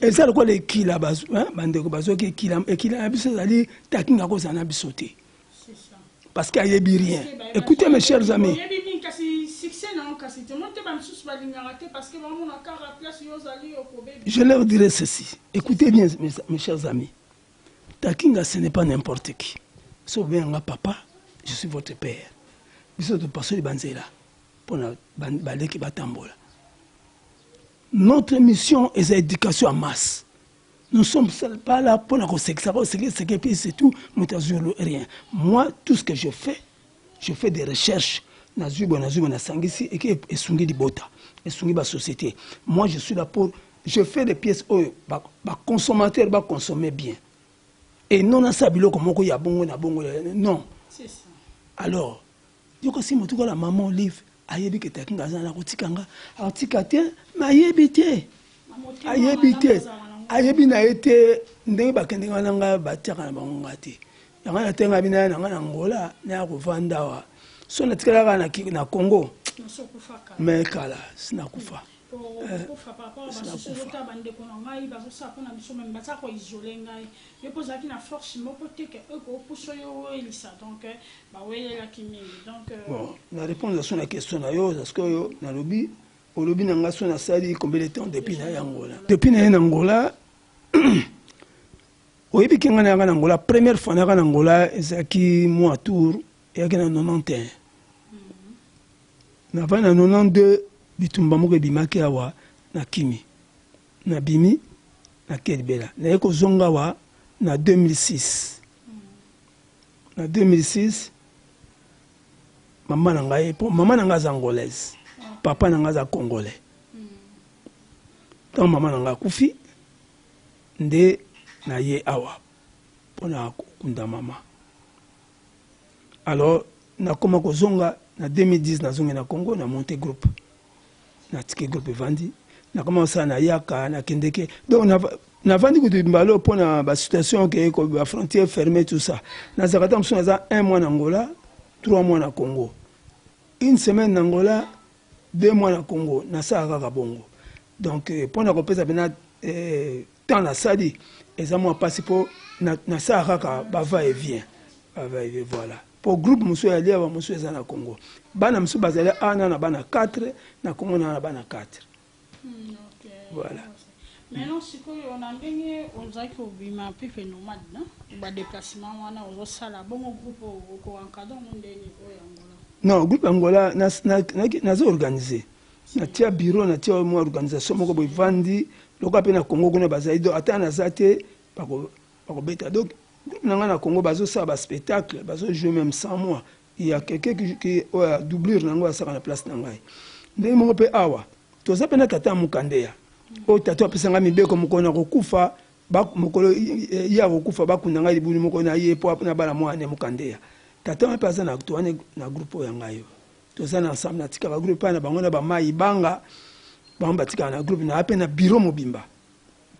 eza lokola ekila, bandeko bazwaki ekila. Ekila na biso ezali Takinga kozala na biso te parce que ayebi rien. Écoutez, mes chers amis. Oyebi mingi, kasi succès na yo kasi te. Mo te, bamisusu balingaka te parce que bamona kaka place yo ozali, okobebi. Je leur dirai ceci. Écoutez bien, mes chers amis, Takinga, ce n'est pas n'importe qui. So obenga papa, je suis votre père. Biso topasoli banzela mpona baleki batambola. Notre mission eza éducation ya masse. Nous sommes pas là pour la kosekisa kosekiseke, puis c'est tout, moto azwi rien. Moi, tout ce que je fais, je fais des recherches. Nazwi boye, nazwi boye, nasangisi, eke esungi libota, esungi basociété. Moi, je suis là pour, je fais des pièces oyo baconsommateur baconsommer bien et non nasala biloko moko ya bongo na bongo, non. C'est ça. Alors yoka, si motu kala mama Olive ayebi ke Takinga aza na kotika nga, akotika te. Me ayebi te, ayebi te, ayebi na ye te ndenge bakendenge wana. Ngai batiaka na bango nga te. Yango natenga bino ya na ngai na Ngola, naya kovanda awa. So natikalaka na Congo, me kala sinakufa. Kokufa par rapport basusu ozota bandeko na ngai bazosala mpona biso, me baza koisoler ngai. Yo mpo ozalaki na force moko te ke oyo kopusa oyo oyelisa, donc bawelelaki mingi, donc Bon, na répondre so na question na yo, parce que oyo nalobi, olobi na ngai so nasali combien de temps depuis na ye Angola. Depuis na ye na Angola, oyebi ke ngai nayaka na Angola, première fois nayaka na Angola ezalaki mwa tour. Eyaki na 91. Navandi na 92, bitumba moko ebimaki awa na kimi. Nabimi, nake libela. Naye kozonga awa na 2006. Na 2006, mama na ngai, po mama na ngai aza angolaise, papa na ngai aza congolais. Ntango mama na ngai akufi, nde naye awa mpona kokunda mama. Alors nakoma kozonga na 2010, nazongi na Congo, na monte groupe, natiki groupe evandi, nakoma kosala na yaka nakendeke. Donc navandi kutu mbalo mpona basituation ke bafrontière fermé, tout ça. Nazalaka ta mosusu naza un mois na Angola, 3 mois na Congo, une semaine na Angola, 2 mois na Congo. Nasalaka kaka bongo. Donc mpona kopesa mpena temps nasali, eza mwa mpasi, mpo nasala kaka bava et vient, bava et vient, voilà. Po groupe mosusu ya liawa, mosusu eza na Congo, bana mosusu bazali ana na bana 4 na Congo, na bana 4. Voilà. Maintenant sikoyo, na ndenge ozalaki kobima mpepe nomade na badéplacement wana ozosala bongo, groupe okoencadre ngo ndeni oyo Angola? Non, groupe Angola naza organise, natia bureau, natia mwa organisation moko boye, evandi lokola mpe na Congo kuna bazali. Donc ata naza te, bakobeta. Donc groupe na ngai na Congo bazosala baspectacle, bazojoue même sans moi. Il y a quelqu'un qui oyo doublure na yango asaka na place na ngai. Ndenge moko mpe awa toza mpe na tata ya Mokandeya oyo tata apesa ngai mibeko: mokolo na kokufa, mokolo ye akokufa, bakunda ngai libulu moko na ye, mpo na bana mwana Mokandeya. Tata wana mpe aza na towana na groupe oyo ya ngai oyo toza na ensemble. Natikaka groupe epai na bango na bamai banga, bango batikaka na groupe naa mpe na bureau mobimba.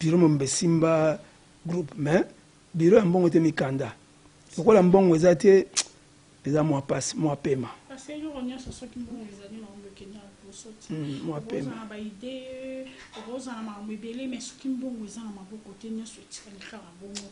Bureau mobimba esimba groupe, mais bureau ya mbongo te. Mikanda lokola mbongo eza te, eza mwa pasi, mwa pema. Parce que eloko nyonso, soki mbongo ezali, makambo ekende na liboso ti. Mwa pema. Okozala na baidée, okozala na makambo ebele, mais soki mbongo eza na maboko te, nyonso etikali kaka bongo.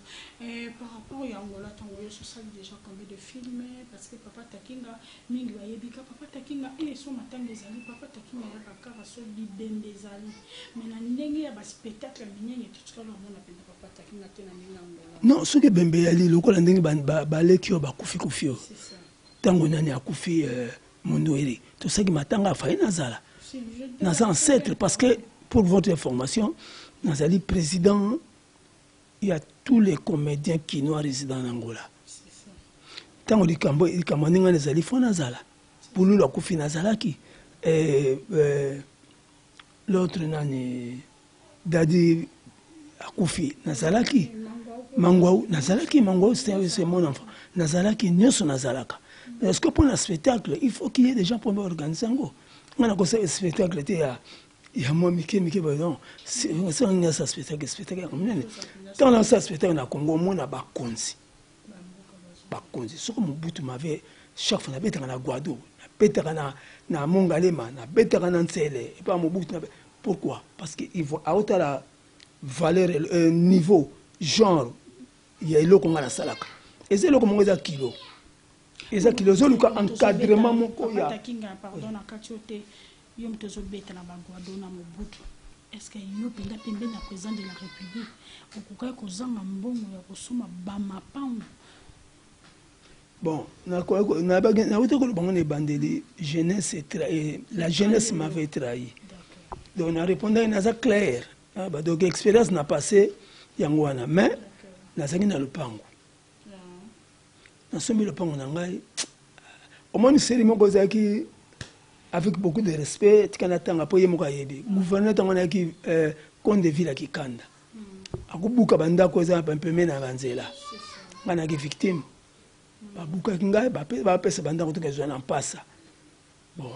Par rapport ya Angola, ntango nyonso osali déjà combien de films? Parce que papa Takinga, mingi bayebi ka papa Takinga e so matanga ezali, papa Takinga yaka kaka so libembe ezali, mais na ndenge ya baspectacle ya minene, totikala omona mpenza papa Takinga te na ndenge ya Angola. Non, soki ebembe eyali lokola ndenge baleki oyo bakufi kufi oyo. C'est ça. Ntango nani akufi, Mondweri, tosalaki matanga, afai nazala naza ancêtre, parce que pour votre information, nazali président ya tous les comédiens kinois résidents en Angola. C'est ça. Ntango likambo ndenge wana ezali, fo nazala. Bululu akufi, nazalaki. L'autre nani, Dadi akufi, nazalaki. Mangwau, nazalaki. Mangwau, c'est mon enfant, nazalaki. Nyonso nazalaka. Est-ce que pour na spectacle, il faut qu'il y ait des gens pour organiser yango? Nga nakosala spectacle te ya mwa mike mike. Non, soki asala spectacle, spectacle ya monene. Ntango nasala spectacle na Congo, omona bakonzi, bakonzi. Soki Mobutu mave, chaque fois nabetaka na Guado, nabetaka na Mongalema, nabetaka na Ntsele epa Mobutu. Pourquoi? Parce que il faut aotala valeur, niveau, genre ya eloko nga nasalaka. Eza eloko moko eza kilo, eza kilo, ozoluka encadrement moko ya Takinga, pardon, na kati yo te. Yo moto ozobeta na baGuado na Mobutu, est ce que yo mpenza pembeni ya président de la République okokaki kozanga mbongo ya kosomba bamapango? Bon, nauti koloba ngo na ebandeli, jeunesse, la jeunesse m'avait trahi. Donc na répondaki, naza clair. Donc expérience na passé yango wana, mais nazalaki na lopango, nasombi lopango na ngai. Omoni, seri moko ezalaki, avec beaucoup de respect, tika natanga mpo ye moko ayebi, gouverneur ntango nayaki compte de ville ya Kikanda, akobuka bandako eza pembeni na banzela. Ngai nayaki victime, babukaki ngai, bapesa bandako toka ezwa na mpasa. Bon,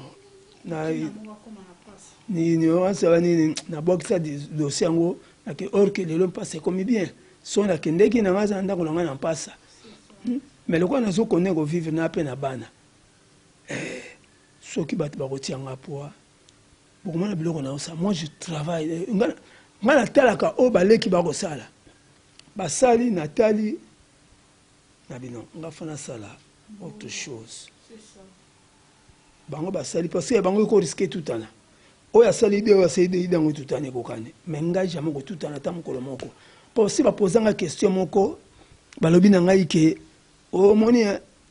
nini asala nini, nabwakisa dossier yango, nake. Or que lelo mpasa ekomi bien. So nakendeki na ngai, aza na ndako na ngai na mpasa, Mais lokola nazokone kovivre na mpe na bana, soki bato bakotia nga poa, bokomona biloko na osala. Moi je travaille, ngai natalaka oyo baleki bakosala, basali, natali na bino, nga fa nasala autre chose. Bango basali parce que bango ekorisquer tutana. Oyo asali idée, oyo asali idée, yango etutana, ekokani. Mais ngai jamais kotutana ata mokolo moko. Po si bapozanga question moko, balobi na ngai ke omoni.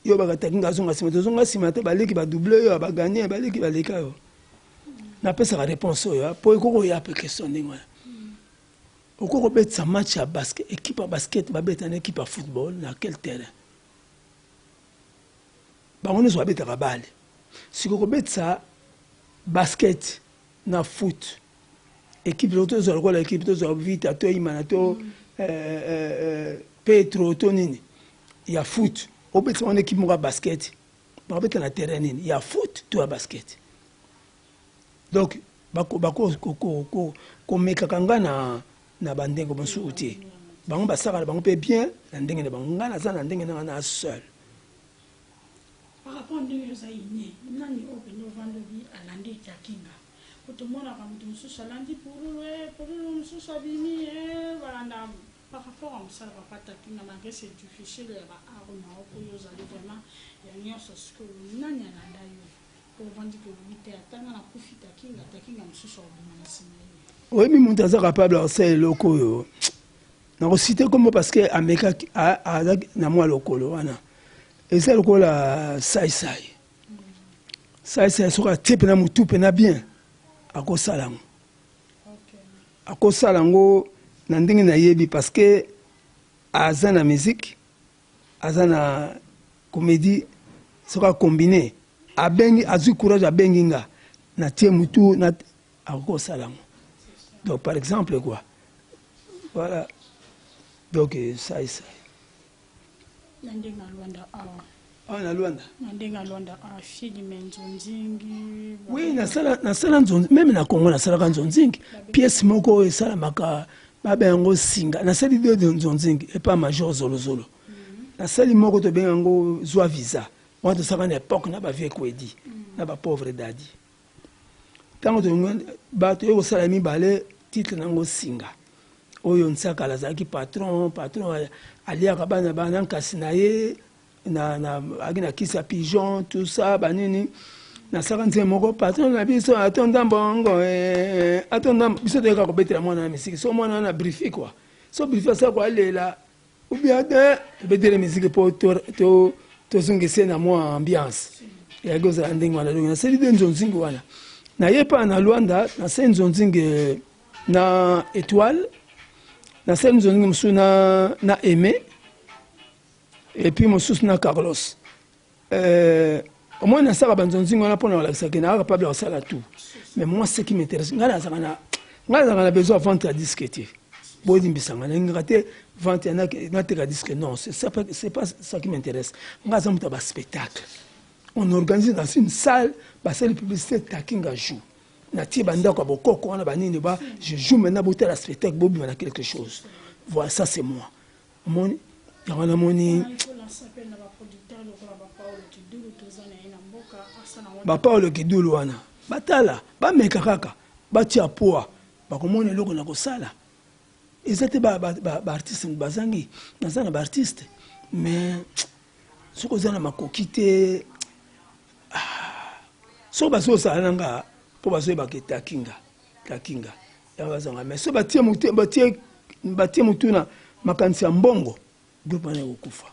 Yo bakataki nga azonga nsima, tozonga nsima te, baleki badouble yo, baganye, baleki baleka yo. Napesaka réponse oyo mpo ekoki koya mpe question ndenge wana. Okoki kobetisa match ya basket, équipe ya basket babeta na équipe ya football na quel terrain? Bango nyonso babetaka bale. Sikoyo kobetisa basket na foot, équipe tozwa lokola équipe tozwa Vita to Imana to Petro to nini ya foot, obetisa wana équipe moko ya basket, bakobeta na terrain nini? Ya foot to ya basket? Donc bakomekaka nga na bandenge mosusu te. Bango basalaka na bango mpe bien na ndenge na bango, nga naza na ndenge nanga na seul. Par rapport ndenge oza ine, nani oyo mpenza ovandi obi alandi Takinga? Po tomonaka moto mosusu alandi Pululu, Pululu mosusu abimi, balanda par rapport ya mosala papa Takinga, malgré c'est difficile ya baart na yo, po yo ozali vraiment ya nyonso. Sikoyo nani alanda yo po ovandi kolobi te atanga nakufi, Takinga, Takinga mosusu akobima na nsima ye? Oyebi, moto aza capable akosala eloko oyo nakociter kombo parce que amekaki, azaki na mwa lokolo wana, eza lokola Saisai. Saisai soki atie mpena motu mpena bien, akosala yango, akosala yango na ndenge nayebi, parce que aza na musique, aza na comédie. Soki acombine, abengi, azwi courage, abengi nga, natie mutu, akoki kosala yango. Donc par exemple quoi, voilà, donc Saisai. Na ndenge ya Lwanda awa? Awa na Lwanda? Na ndenge ya Lwanda awa, filme nzonzingi. Oui, nasala nzonzi même na Congo, nasalaka nzonzingi, pièce moko oyo esalamaka babe yango Singa. Nasali deux nzonzingi epa Major Zolozolo. Nasali moko tobenga yango Zwa Visa, wana tosalaka na époque na bavieux Kwedi na bapauvre Dadi. Ntango bato oyo kosala mibale, titre nango Singa, oyo Nsakala azalaki patron. Patron aliaka bana bana nkasi na ye na, aki na kisi ya pigeon, tout ça, banini. Nasalaka nzembo moko: "Patron na biso atonda mbongo, atonda biso." Toyeka kobetela mwana na misiki. So mwana wana brifi quoi, so brifi asala ko alela ou bien te, tobetele misiki mpo tozongisa na mwa ambiance eyaki kozala ndenge wana. Donc nasali de nzonzingi wana, naye mpa na Lwanda, nasali nzonzingi na Étoile, nasali nzonzingi mosusu na Aimé, et puis mosusu na Carlos. Au moins nasalaka banzonzingi wana mpona kolakisaka naa capable ya kosala tout. Mais moi, ce qui m'intéresse, ngai nazalaka na besoin ya vente ya disque te. Bolimbisanga, nalingaka te vente ya nateka disque, non, c'est pas ça qui m'intéresse. Ngai aza moto ya baspectacle. On organise dans une salle, basali publicité, Takinga joue, natie bandako ya bokoko wana, banini ba je joue. Maintenant botala spectacle, bobima na quelque chose. Voilà, ça c'est moi. Omoni yango, namoni bapaolo Kidulu wana, batala, bameka kaka, batia poids, bakomona eloko na kosala. Eza te baartiste bazangi, naza na baartiste, mais soki oza na makoki te, soki bazosala na nga mpo bazoyebaka Takinga, Takinga yango bazanga. Mais soki batie motu na makanisi ya mbongo, groupe wana ekokufa.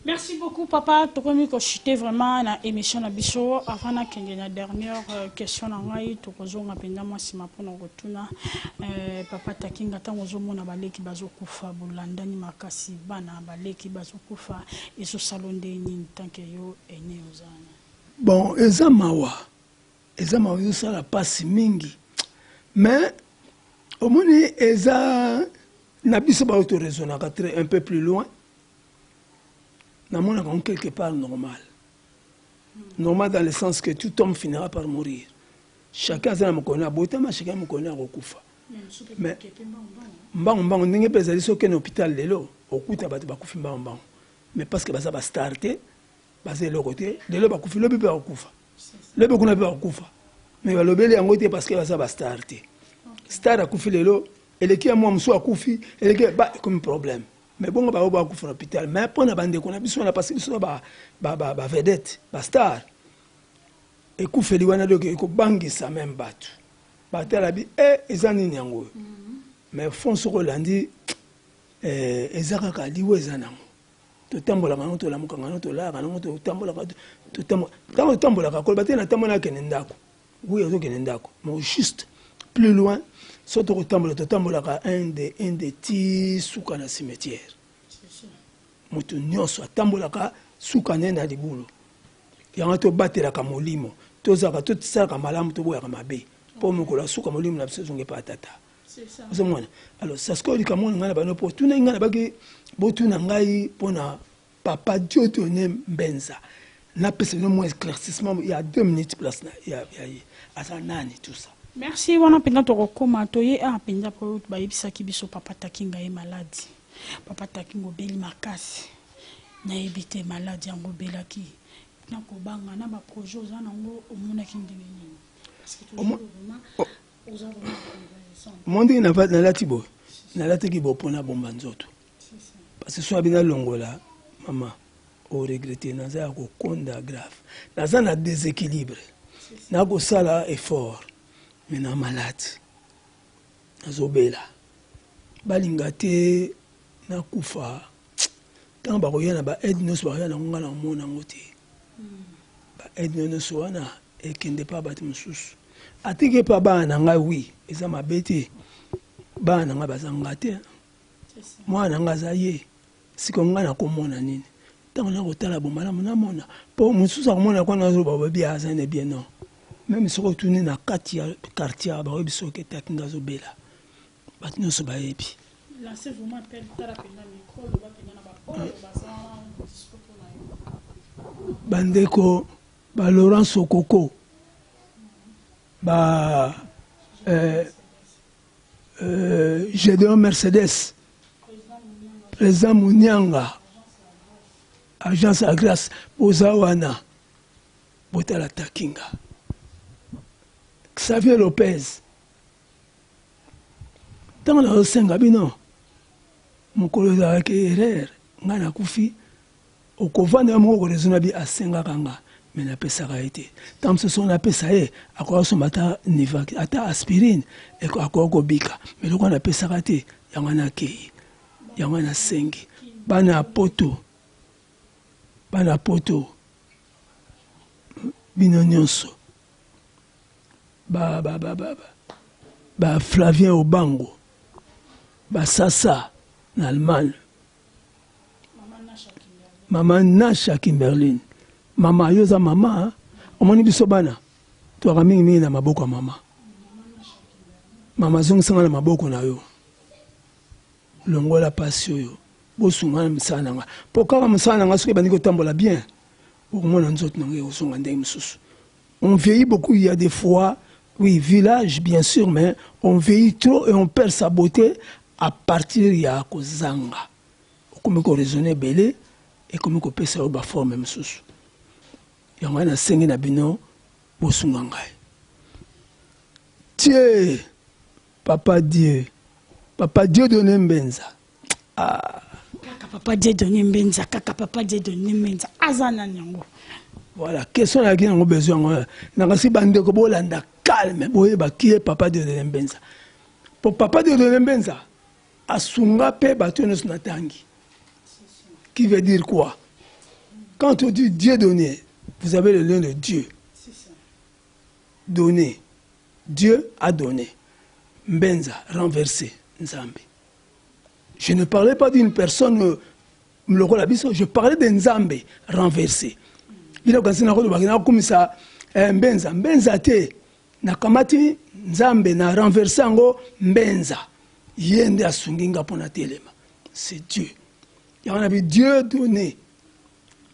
Merci beaucoup papa. Tokomi kochuter vraiment na émission na biso. Avant nakende na dernière question na ngai, tokozonga mpenza mwa nsima mpona kotuna papa Takinga: ntango ozomona baleki bazokufa, bolandani makasi, bana baleki bazokufa, ezosala nde nini tant que yo ene oza wana? Bon, eza mawa, eza mawa, ezosala mpasi mingi. Mais omoni, eza na biso baoyo toraisonnaka très un peu plus loin, namonaka ngo quelque part normal, normal dans le sens que tout homme finira par mourir. Chacun aza na mokolo abotama, chacun mokolo akokufa. Mais mbango mbango ndenge mpe ezali, soki na hôpital lelo okuta bato bakufi mbango mbango, mais parce que baza bastar te, baza eloko te. Lelo bakufi, lobi mpe bakokufa, lobi kuna mpe bakokufa, mais balobeli yango te parce que baza bastar te. Star akufi lelo, eleki ya mwa mosusu akufi, eleki ba ekomi problème. Mais bongo bango bakufa na hôpital, mais mpo na bandeko na biso wana, parce que biso bavedette, bastar, ekufeli wana donc ekobangisa même bato batala bi e eza nini yango oyo. Mais fond, soki olandi, eza kaka liwa, eza nango. Totambolaka nango, tolamukaka nango, tolalaka nango, totambolaka, ntango totambolaka, koloba te natambola nakende ndako. Oui, ozokende ndako, mais juste plus loin. So tokotambola, totambolaka 1 2 1 2 ti suka na cimetière. Moto nyonso atambolaka suka nde na libulu. Yango tobatelaka molimo, tozalaka, tosalaka malamu, toboyaka mabe, mpo mokolo ya suka molimo na biso ezongi epa tata. Ozomona? Alors sasikoyo likambo na ngai na bano, mpo tunaki ngai na baki, botuna ngai mpona papa Dieudonné Mbenza, napesa bino mwa éclaircissement ya 2 minutes, place na ya ye, aza nani, tout ça. Merci. Wana mpenza tokokóma toye awa mpenza mpo bayebisaki biso papa Takinga ye maladi. Papa Takinga obeli makasi, nayebi te maladi yango obelaki na kobanga na baprojet oza nango, omonaki ndenge nini? Parce que toujours vraiment oza vraiment convalescent. Mo ndenge nalati boye, nalataki boye mpona bomba nzoto, parce que so abi nalongola, mama oregretter. Naza ya kokonda grave, naza na déséquilibre, nakosala effort, mais na malade, nazobela. Balinga te nakufa. Ntango bakoya na baaide nyonso, bakoya nango, ngai nakomona yango te. Baaide nyonso wana ekende mpa bato mosusu, atiki epa bana na ngai. Oui, eza mabe te, bana na ngai baza nga te, mwana na ngai aza ye. Siko ngai nakomona nini ntango nakotala bomalamu namona? Mpo mosusu akomona kwana, azoloba babi aza ne bien. Non, même soki otuni na kati ya quartier, bakoyebi soki etaki nga azobela, bato nyonso bayebi. Lancez vraiment appel, tala mpenza micro, loba mpenza na baoyo baza dispo mpona yo. Bandeko ba Laurent Sokoko, ba Gédéon Mercedes, président Munianga, agence ya grâce, boza wana, botala Takinga. Xavier Lopez, ntango nazosenga bino, mokolo ezalaki erreur, ngai nakufi, okovanda yo moko koraisonner bi asengaka nga, mais napesaka ye te. Ntango mosusu soki napesa ye, akoka kosomba ata niva, ata aspirine, akoka kobika. Mais lokola napesaka te, yango wana akei. Yango wana nasengi bana ya poto, bana ya poto, bino nyonso, ba Flavien Obango, basasa na Allemagne, mama Nasha Kimberline, mama yo oza mama, omoni biso bana twaka mingimingi na maboko ya mama. Mama, azongisanga na maboko na yo, longola pasi oyo, bosunga na misala na nga, mpo kaka mosala na nga soki ebandi kotambola bien, okomona nzoto na ngai ekozonga ndenge mosusu. On vieillit beaucoup, il y a des fois, oui, village bien sûr, mais on vieillit trop et on perd sa beauté à partir ya kozanga. Okomi koraisonner ebele, ekomi kopesa yo baforme mosusu. Yango wana nasengi na bino, bosunga ngai. Dieu, papa Dieu, papa Dieudonné Mbenza. Ah. Kaka papa Dieudonné Mbenza, kaka papa Dieudonné Mbenza aza nani yango? Voilà question nayaki nango besoin yango. Nakasi bandeko bolanda calme, boyeba qui est papa Dieudonné Mbenza, po papa Dieudonné Mbenza asunga mpe bato nyonso natangi. Qui veut dire quoi? Quand on dit Dieu donné, vous avez le lien de Dieu donné, Dieu a donné, Mbenza renversé Nzambe. Je ne parlais pas d'une personne lokola biso, je parlais de Nzambe renversé. Bino kasi nakolobaki nakomisa Mbenza Mbenza te, nakamati Nzambe na renversé yango Mbenza. Ye nde asungi nga mpo na telema, c'est Dieu. Yango na bi Dieu donné,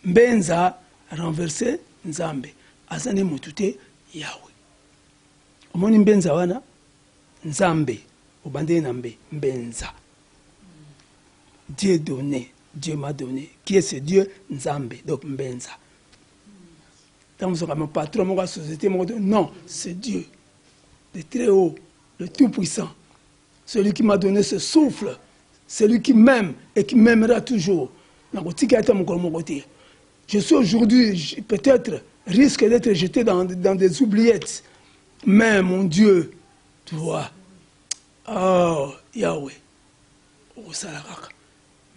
Mbenza renversé Nzambe, aza nde motu te, Yawe. Omoni Mbenza wana, Nzambe obandeli na mbe Mbenza, Dieu donné, Dieu m'a donné. Qui est ce Dieu? Nzambe. Donc Mbenza, ntango mosoka mo patron moko ya société moko te, non, c'est Dieu de très haut, le tout puissant, celui qui m'a donné ce souffle, celui qui m'aime et qui m'aimera toujours. Nakotika ata mokolo moko te. Je suis aujourd'hui peut-être risque d'être jeté dans des oubliettes, mais mon Dieu, tu vois, oh Yahweh, okosala kaka.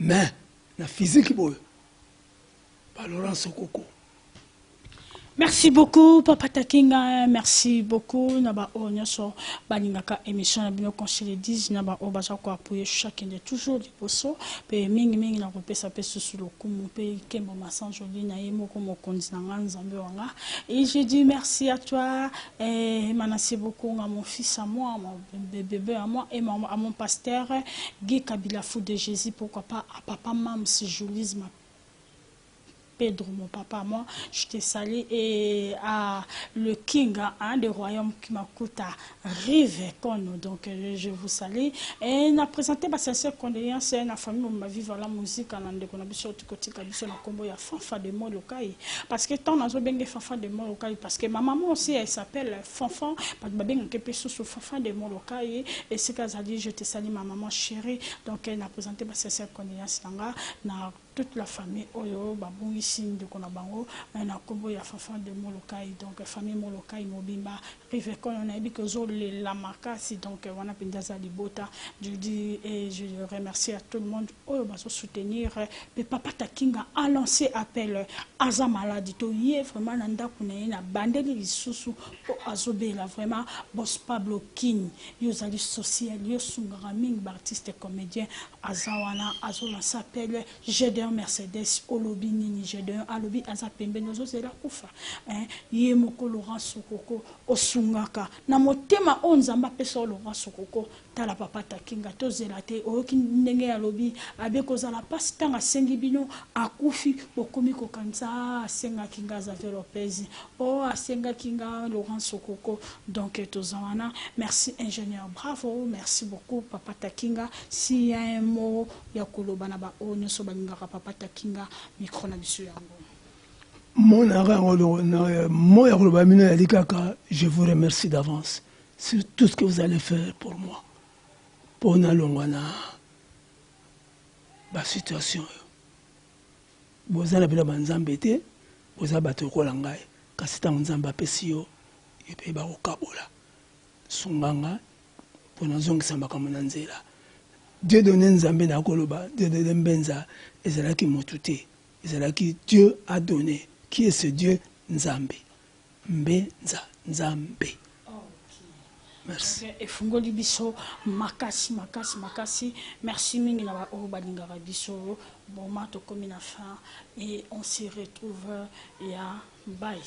Mais na physique boye. Ba Laurent Sokoko. Merci beaucoup papa Takinga, merci beaucoup na ba oyo nyonso balingaka émission na bino qu'on se le dise na ba oyo baza ko appuyer chacun de toujours liboso pe mingi mingi na kopesa pe susu lokumu pe kembo masanjoli na ye moko mokonzi na nga Nzambe wanga et je dis merci à toi et Manassé Bokonga mon fils à moi mon bébé à moi et mon, à mon pasteur Guy Kabila fou de Jésus pourquoi pas à papa Mams Julie ma Pedro, mon papa, moi, je te salue. Et à le King, hein, du royaume Kimakuta, Rive Kono. Donc, je vous salue. Et on a présenté ma sincère condoléance à la famille, ma vivre la musique, à l'andeko, na biso, tikotika, biso, na kombo, ya Fanfa de Molokai. Parce que tant nazo benge Fanfa de Molokai, parce que ma maman aussi, elle s'appelle Fanfan, parce que ma benga kepe sous Fanfa de Molokai. Et c'est qu'elle je te salue, ma maman chérie. Donc, elle a présenté ma sincère condoléance, na toute la famille oyo babungisi ndeko na bango na kombo ya Fanfan de Molokai. Donc famille Molokai mobimba, Rive Kono, nayebi ke ozolela makasi. Donc wana mpenza aza libota. Je dis et je remercie à tout le monde oyo bazosoutenir mpe papa Takinga a lancé appel. Aza maladi, toye vraiment na ndako na ye na bandeli lisusu mpo azobela vraiment. Bos Pablo King, yo ozali social, yo osungaka mingi baartiste comédien. Aza wana azolancer appel. Gedeon Mercedes, olobi nini? Gedeon alobi aza pembeni, ozozela kufa, hein? Ye moko Laurent Sokoko osungaka na motema oyo Nzambe apesa yo. Laurent Sokoko, tala papa Takinga, tozela te. Oyoki ndenge alobi abe kozala mpasi ntango asengi bino akufi, bokomi kokanisa: "Ah, asengaki nga Xavier Lopez o asengaki nga Laurent Sokoko." Donc toza wana. Merci ingénieur, bravo, merci beaucoup papa Takinga. S'il y a un mot ya koloba na baoyo nyonso balingaka papa Takinga, micro na biso yango. Monaka yango mo ya koloba bino yali kaka: je vous remercie d'avance sur tout ce que vous allez faire pour moi mpo nalongwa na basituation oyo. Boza na bino banzambe te, boza bato lokola ngai, kasi ntango Nzambe apesi yo, yo mpe bakokabola. Sunganga mpo nazongisa makambo na nzela. Dieu donné, Nzambe nakoloba Dieu donné Mbenza ezalaki motu te, ezalaki Dieu a donné. Qui est ce Dieu? Nzambe Mbenza, Nzambe. Merci. Efungoli biso makasi makasi makasi. Merci mingi na baoyo balingaka biso. Boma tokomi na fin et on se retrouve ya bye.